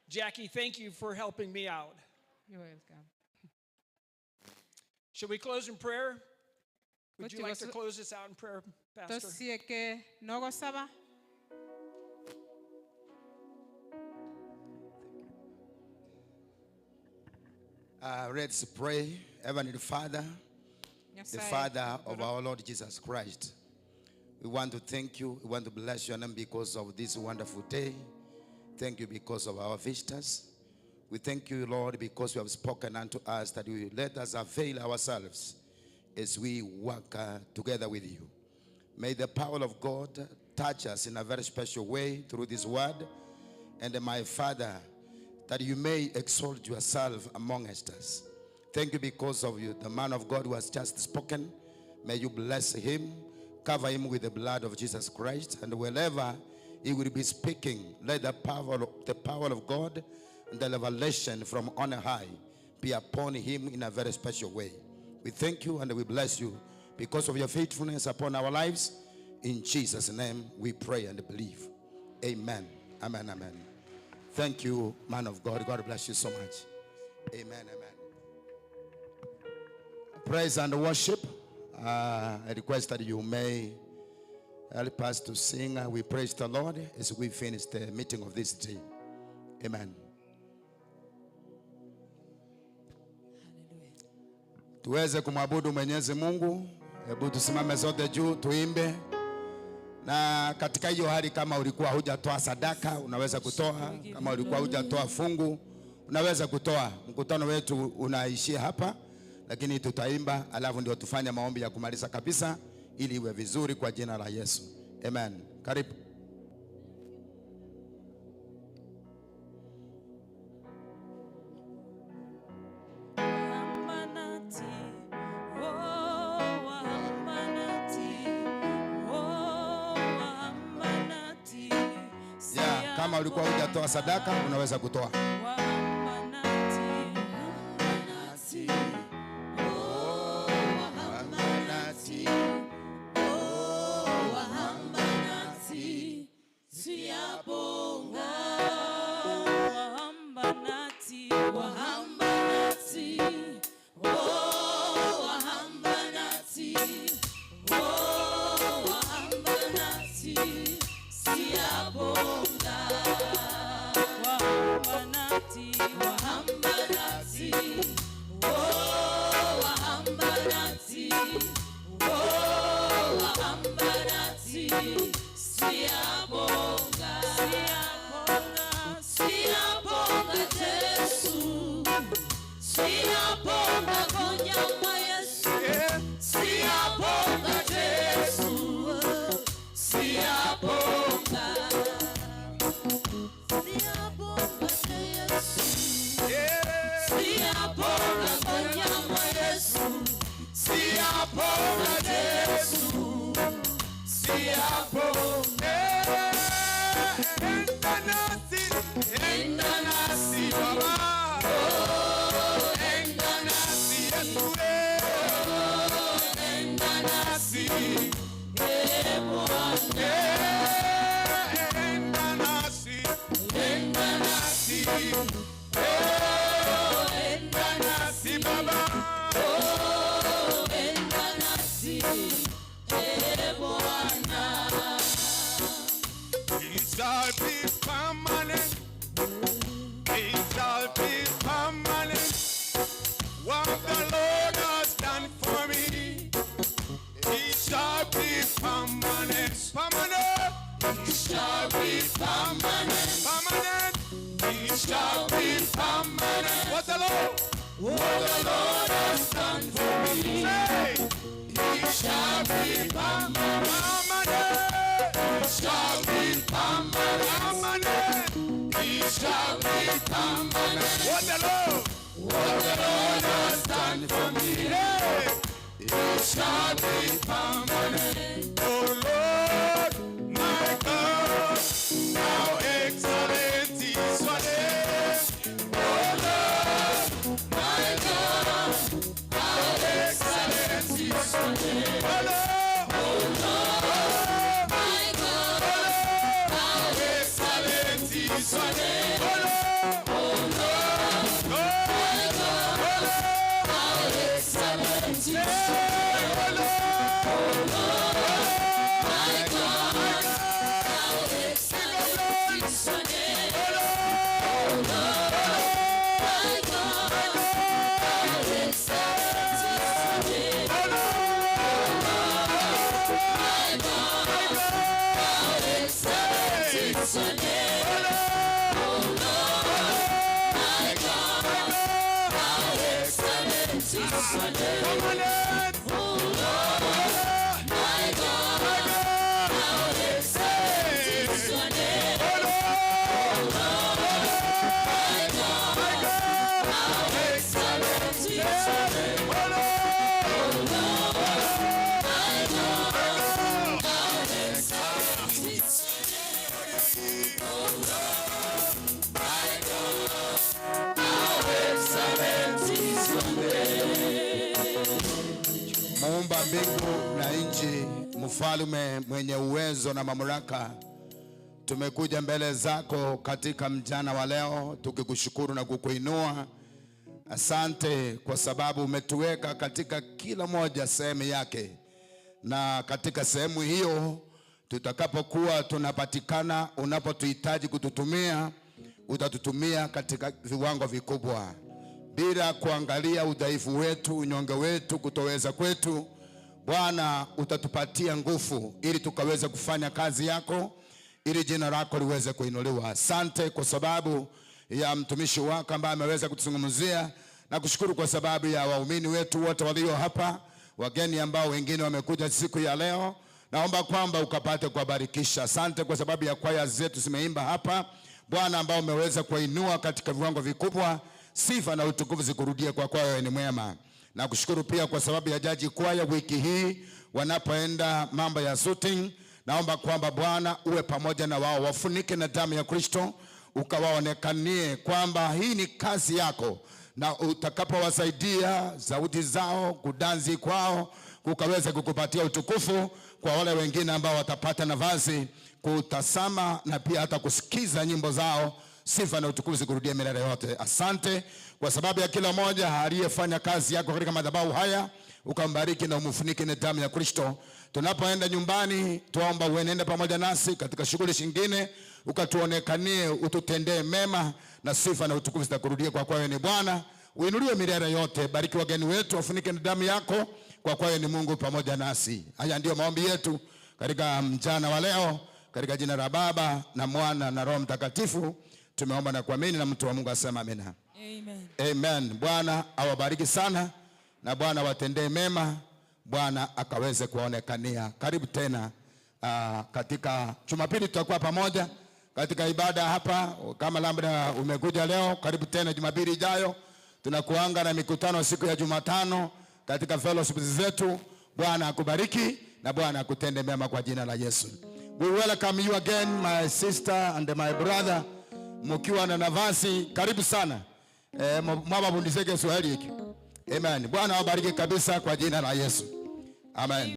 Jackie, thank you for helping me out. You're welcome. Shall we close in prayer? Would you Gochi like to gosu- close us out in prayer, Pastor? Tosieke nogosaba. Let's pray. Heavenly Father, the Nyasaye, Father of Lord. our Lord Jesus Christ, we want to thank you. We want to bless your name because of this wonderful day. Thank you because of our visitors. We thank you, Lord, because you have spoken unto us that you let us avail ourselves as we work together with you. May the power of God touch us in a very special way through this word. And my Father, that you may exalt yourself amongst us. Thank you because of you, the man of God who has just spoken. May you bless him, cover him with the blood of Jesus Christ, and wherever he will be speaking, let the power of God and the revelation from on high be upon him in a very special way. We thank you and we bless you because of your faithfulness upon our lives. In Jesus' name we pray and believe. Amen. Amen. Amen. Thank you, man of God. God bless you so much. Amen. Amen. Praise and worship. I request that you may help us to sing. We praise the Lord as we finish the meeting of this day. Amen. Tuweze kumwabudu Mwenyezi Mungu. Hebu tusimame zote juu tuimbe. Na katika hiyo hali, kama ulikuwa hujatoa sadaka unaweza kutoa, kama ulikuwa hujatoa fungu unaweza kutoa. Mkutano wetu unaishia hapa, lakini tutaimba alafu ndio tufanye maombi ya kumaliza kabisa ili iwe vizuri kwa jina la Yesu. Amen. Karibu. Ya, kama ulikuwa hujatoa sadaka unaweza kutoa. Siyabonga. Wahamba Siyabonga Jesu, siyabonga. Siyabonga Yesu. Siyabonga ngonyama Yesu. Siyabonga Jesu. Siyabonga. Enda nasi, enda nasi Baba. Oh, enda nasi Yesu. Oh, enda nasi. Eh, Bwana. Enda nasi, enda nasi. Oh, enda nasi Baba. Oh, enda nasi. Eh, Bwana. It shall be permanent. It shall be permanent. What the Lord has done for me, it shall be permanent. Permanent. It shall be permanent. Permanent. It shall be permanent. What the Lord? What the Lord has done for me. Say, it shall be permanent. Permanent. It shall be permanent. Permanent. It shall be permanent. What the Lord? What the Lord has done for me. Hey. It shall be permanent. Oh Lord, my God, how excellent is your name. Oh Lord, my God, how excellent is your name. Oh Lord, oh Lord, my God, how excellent is your name. Oh Lord, oh Lord, my God, how excellent is your name. Oh Lord, oh Lord, my God, how excellent is your name. Oh Lord, my God, how excellent is your name. Oh Lord, my God, how excellent is your name. Oh Lord, my God, how excellent is your name. Oh Lord, my God, how excellent is your name. Oh Lord, my God, how excellent is your name. Oh Lord, my God, how excellent is your name. Oh Lord, my God, how excellent is your name. Muumba mbingu na nchi, mfalme mwenye uwezo na mamlaka, tumekuja mbele zako katika mchana wa leo tukikushukuru na kukuinua. Asante kwa sababu umetuweka katika kila moja sehemu yake, na katika sehemu hiyo tutakapokuwa tunapatikana, unapotuhitaji kututumia, utatutumia katika viwango vikubwa bila kuangalia udhaifu wetu, unyonge wetu, kutoweza kwetu. Bwana, utatupatia nguvu ili tukaweze kufanya kazi yako, ili jina lako liweze kuinuliwa. Asante kwa sababu ya mtumishi wako ambaye ameweza kutuzungumzia, na kushukuru kwa sababu ya waumini wetu wote walio hapa, wageni ambao wengine wamekuja siku ya leo. Naomba kwamba ukapate kuwabarikisha. Asante kwa sababu ya kwaya zetu zimeimba hapa, Bwana, ambao umeweza kuwainua katika viwango vikubwa. Sifa na utukufu zikurudie kwa kuwa wewe ni mwema. Na kushukuru pia kwa sababu ya jaji kwaya wiki hii wanapoenda mambo ya shooting, naomba kwamba Bwana uwe pamoja na wao, wafunike na damu ya Kristo, ukawaonekanie kwamba hii ni kazi yako, na utakapowasaidia sauti zao kudansi kwao kukaweze kukupatia utukufu kwa wale wengine ambao watapata nafasi kutazama na pia hata kusikiza nyimbo zao. Sifa na utukufu zikurudie milele yote. Asante kwa sababu ya kila mmoja aliyefanya kazi yako katika madhabahu haya, ukambariki na umfunike na damu ya Kristo. Tunapoenda nyumbani, tuomba uenende pamoja nasi katika shughuli zingine, ukatuonekanie, ututendee mema, na sifa na utukufu zitakurudia kwa kuwa wewe ni Bwana. Uinuliwe milele yote. Bariki wageni wetu, wafunike na damu yako, kwa kuwa wewe ni Mungu pamoja nasi. Haya ndiyo maombi yetu katika mchana wa leo, katika jina la Baba na Mwana na Roho Mtakatifu tumeomba na kuamini, na mtu wa Mungu asema amina. Amen. Amen. Bwana awabariki sana. na Bwana watendee mema, Bwana akaweze kuonekania. Karibu tena uh, katika Jumapili tutakuwa pamoja katika ibada hapa. Kama labda umekuja leo, karibu tena Jumapili ijayo. Tunakuanga na mikutano siku ya Jumatano katika fellowship zetu. Bwana akubariki na Bwana akutende mema kwa jina la Yesu. We welcome you again my sister and my brother, mkiwa na nafasi, karibu sana eh, mwaba bundiseke Kiswahili hiki. Amen. Bwana awabariki kabisa kwa jina la Yesu. Amen.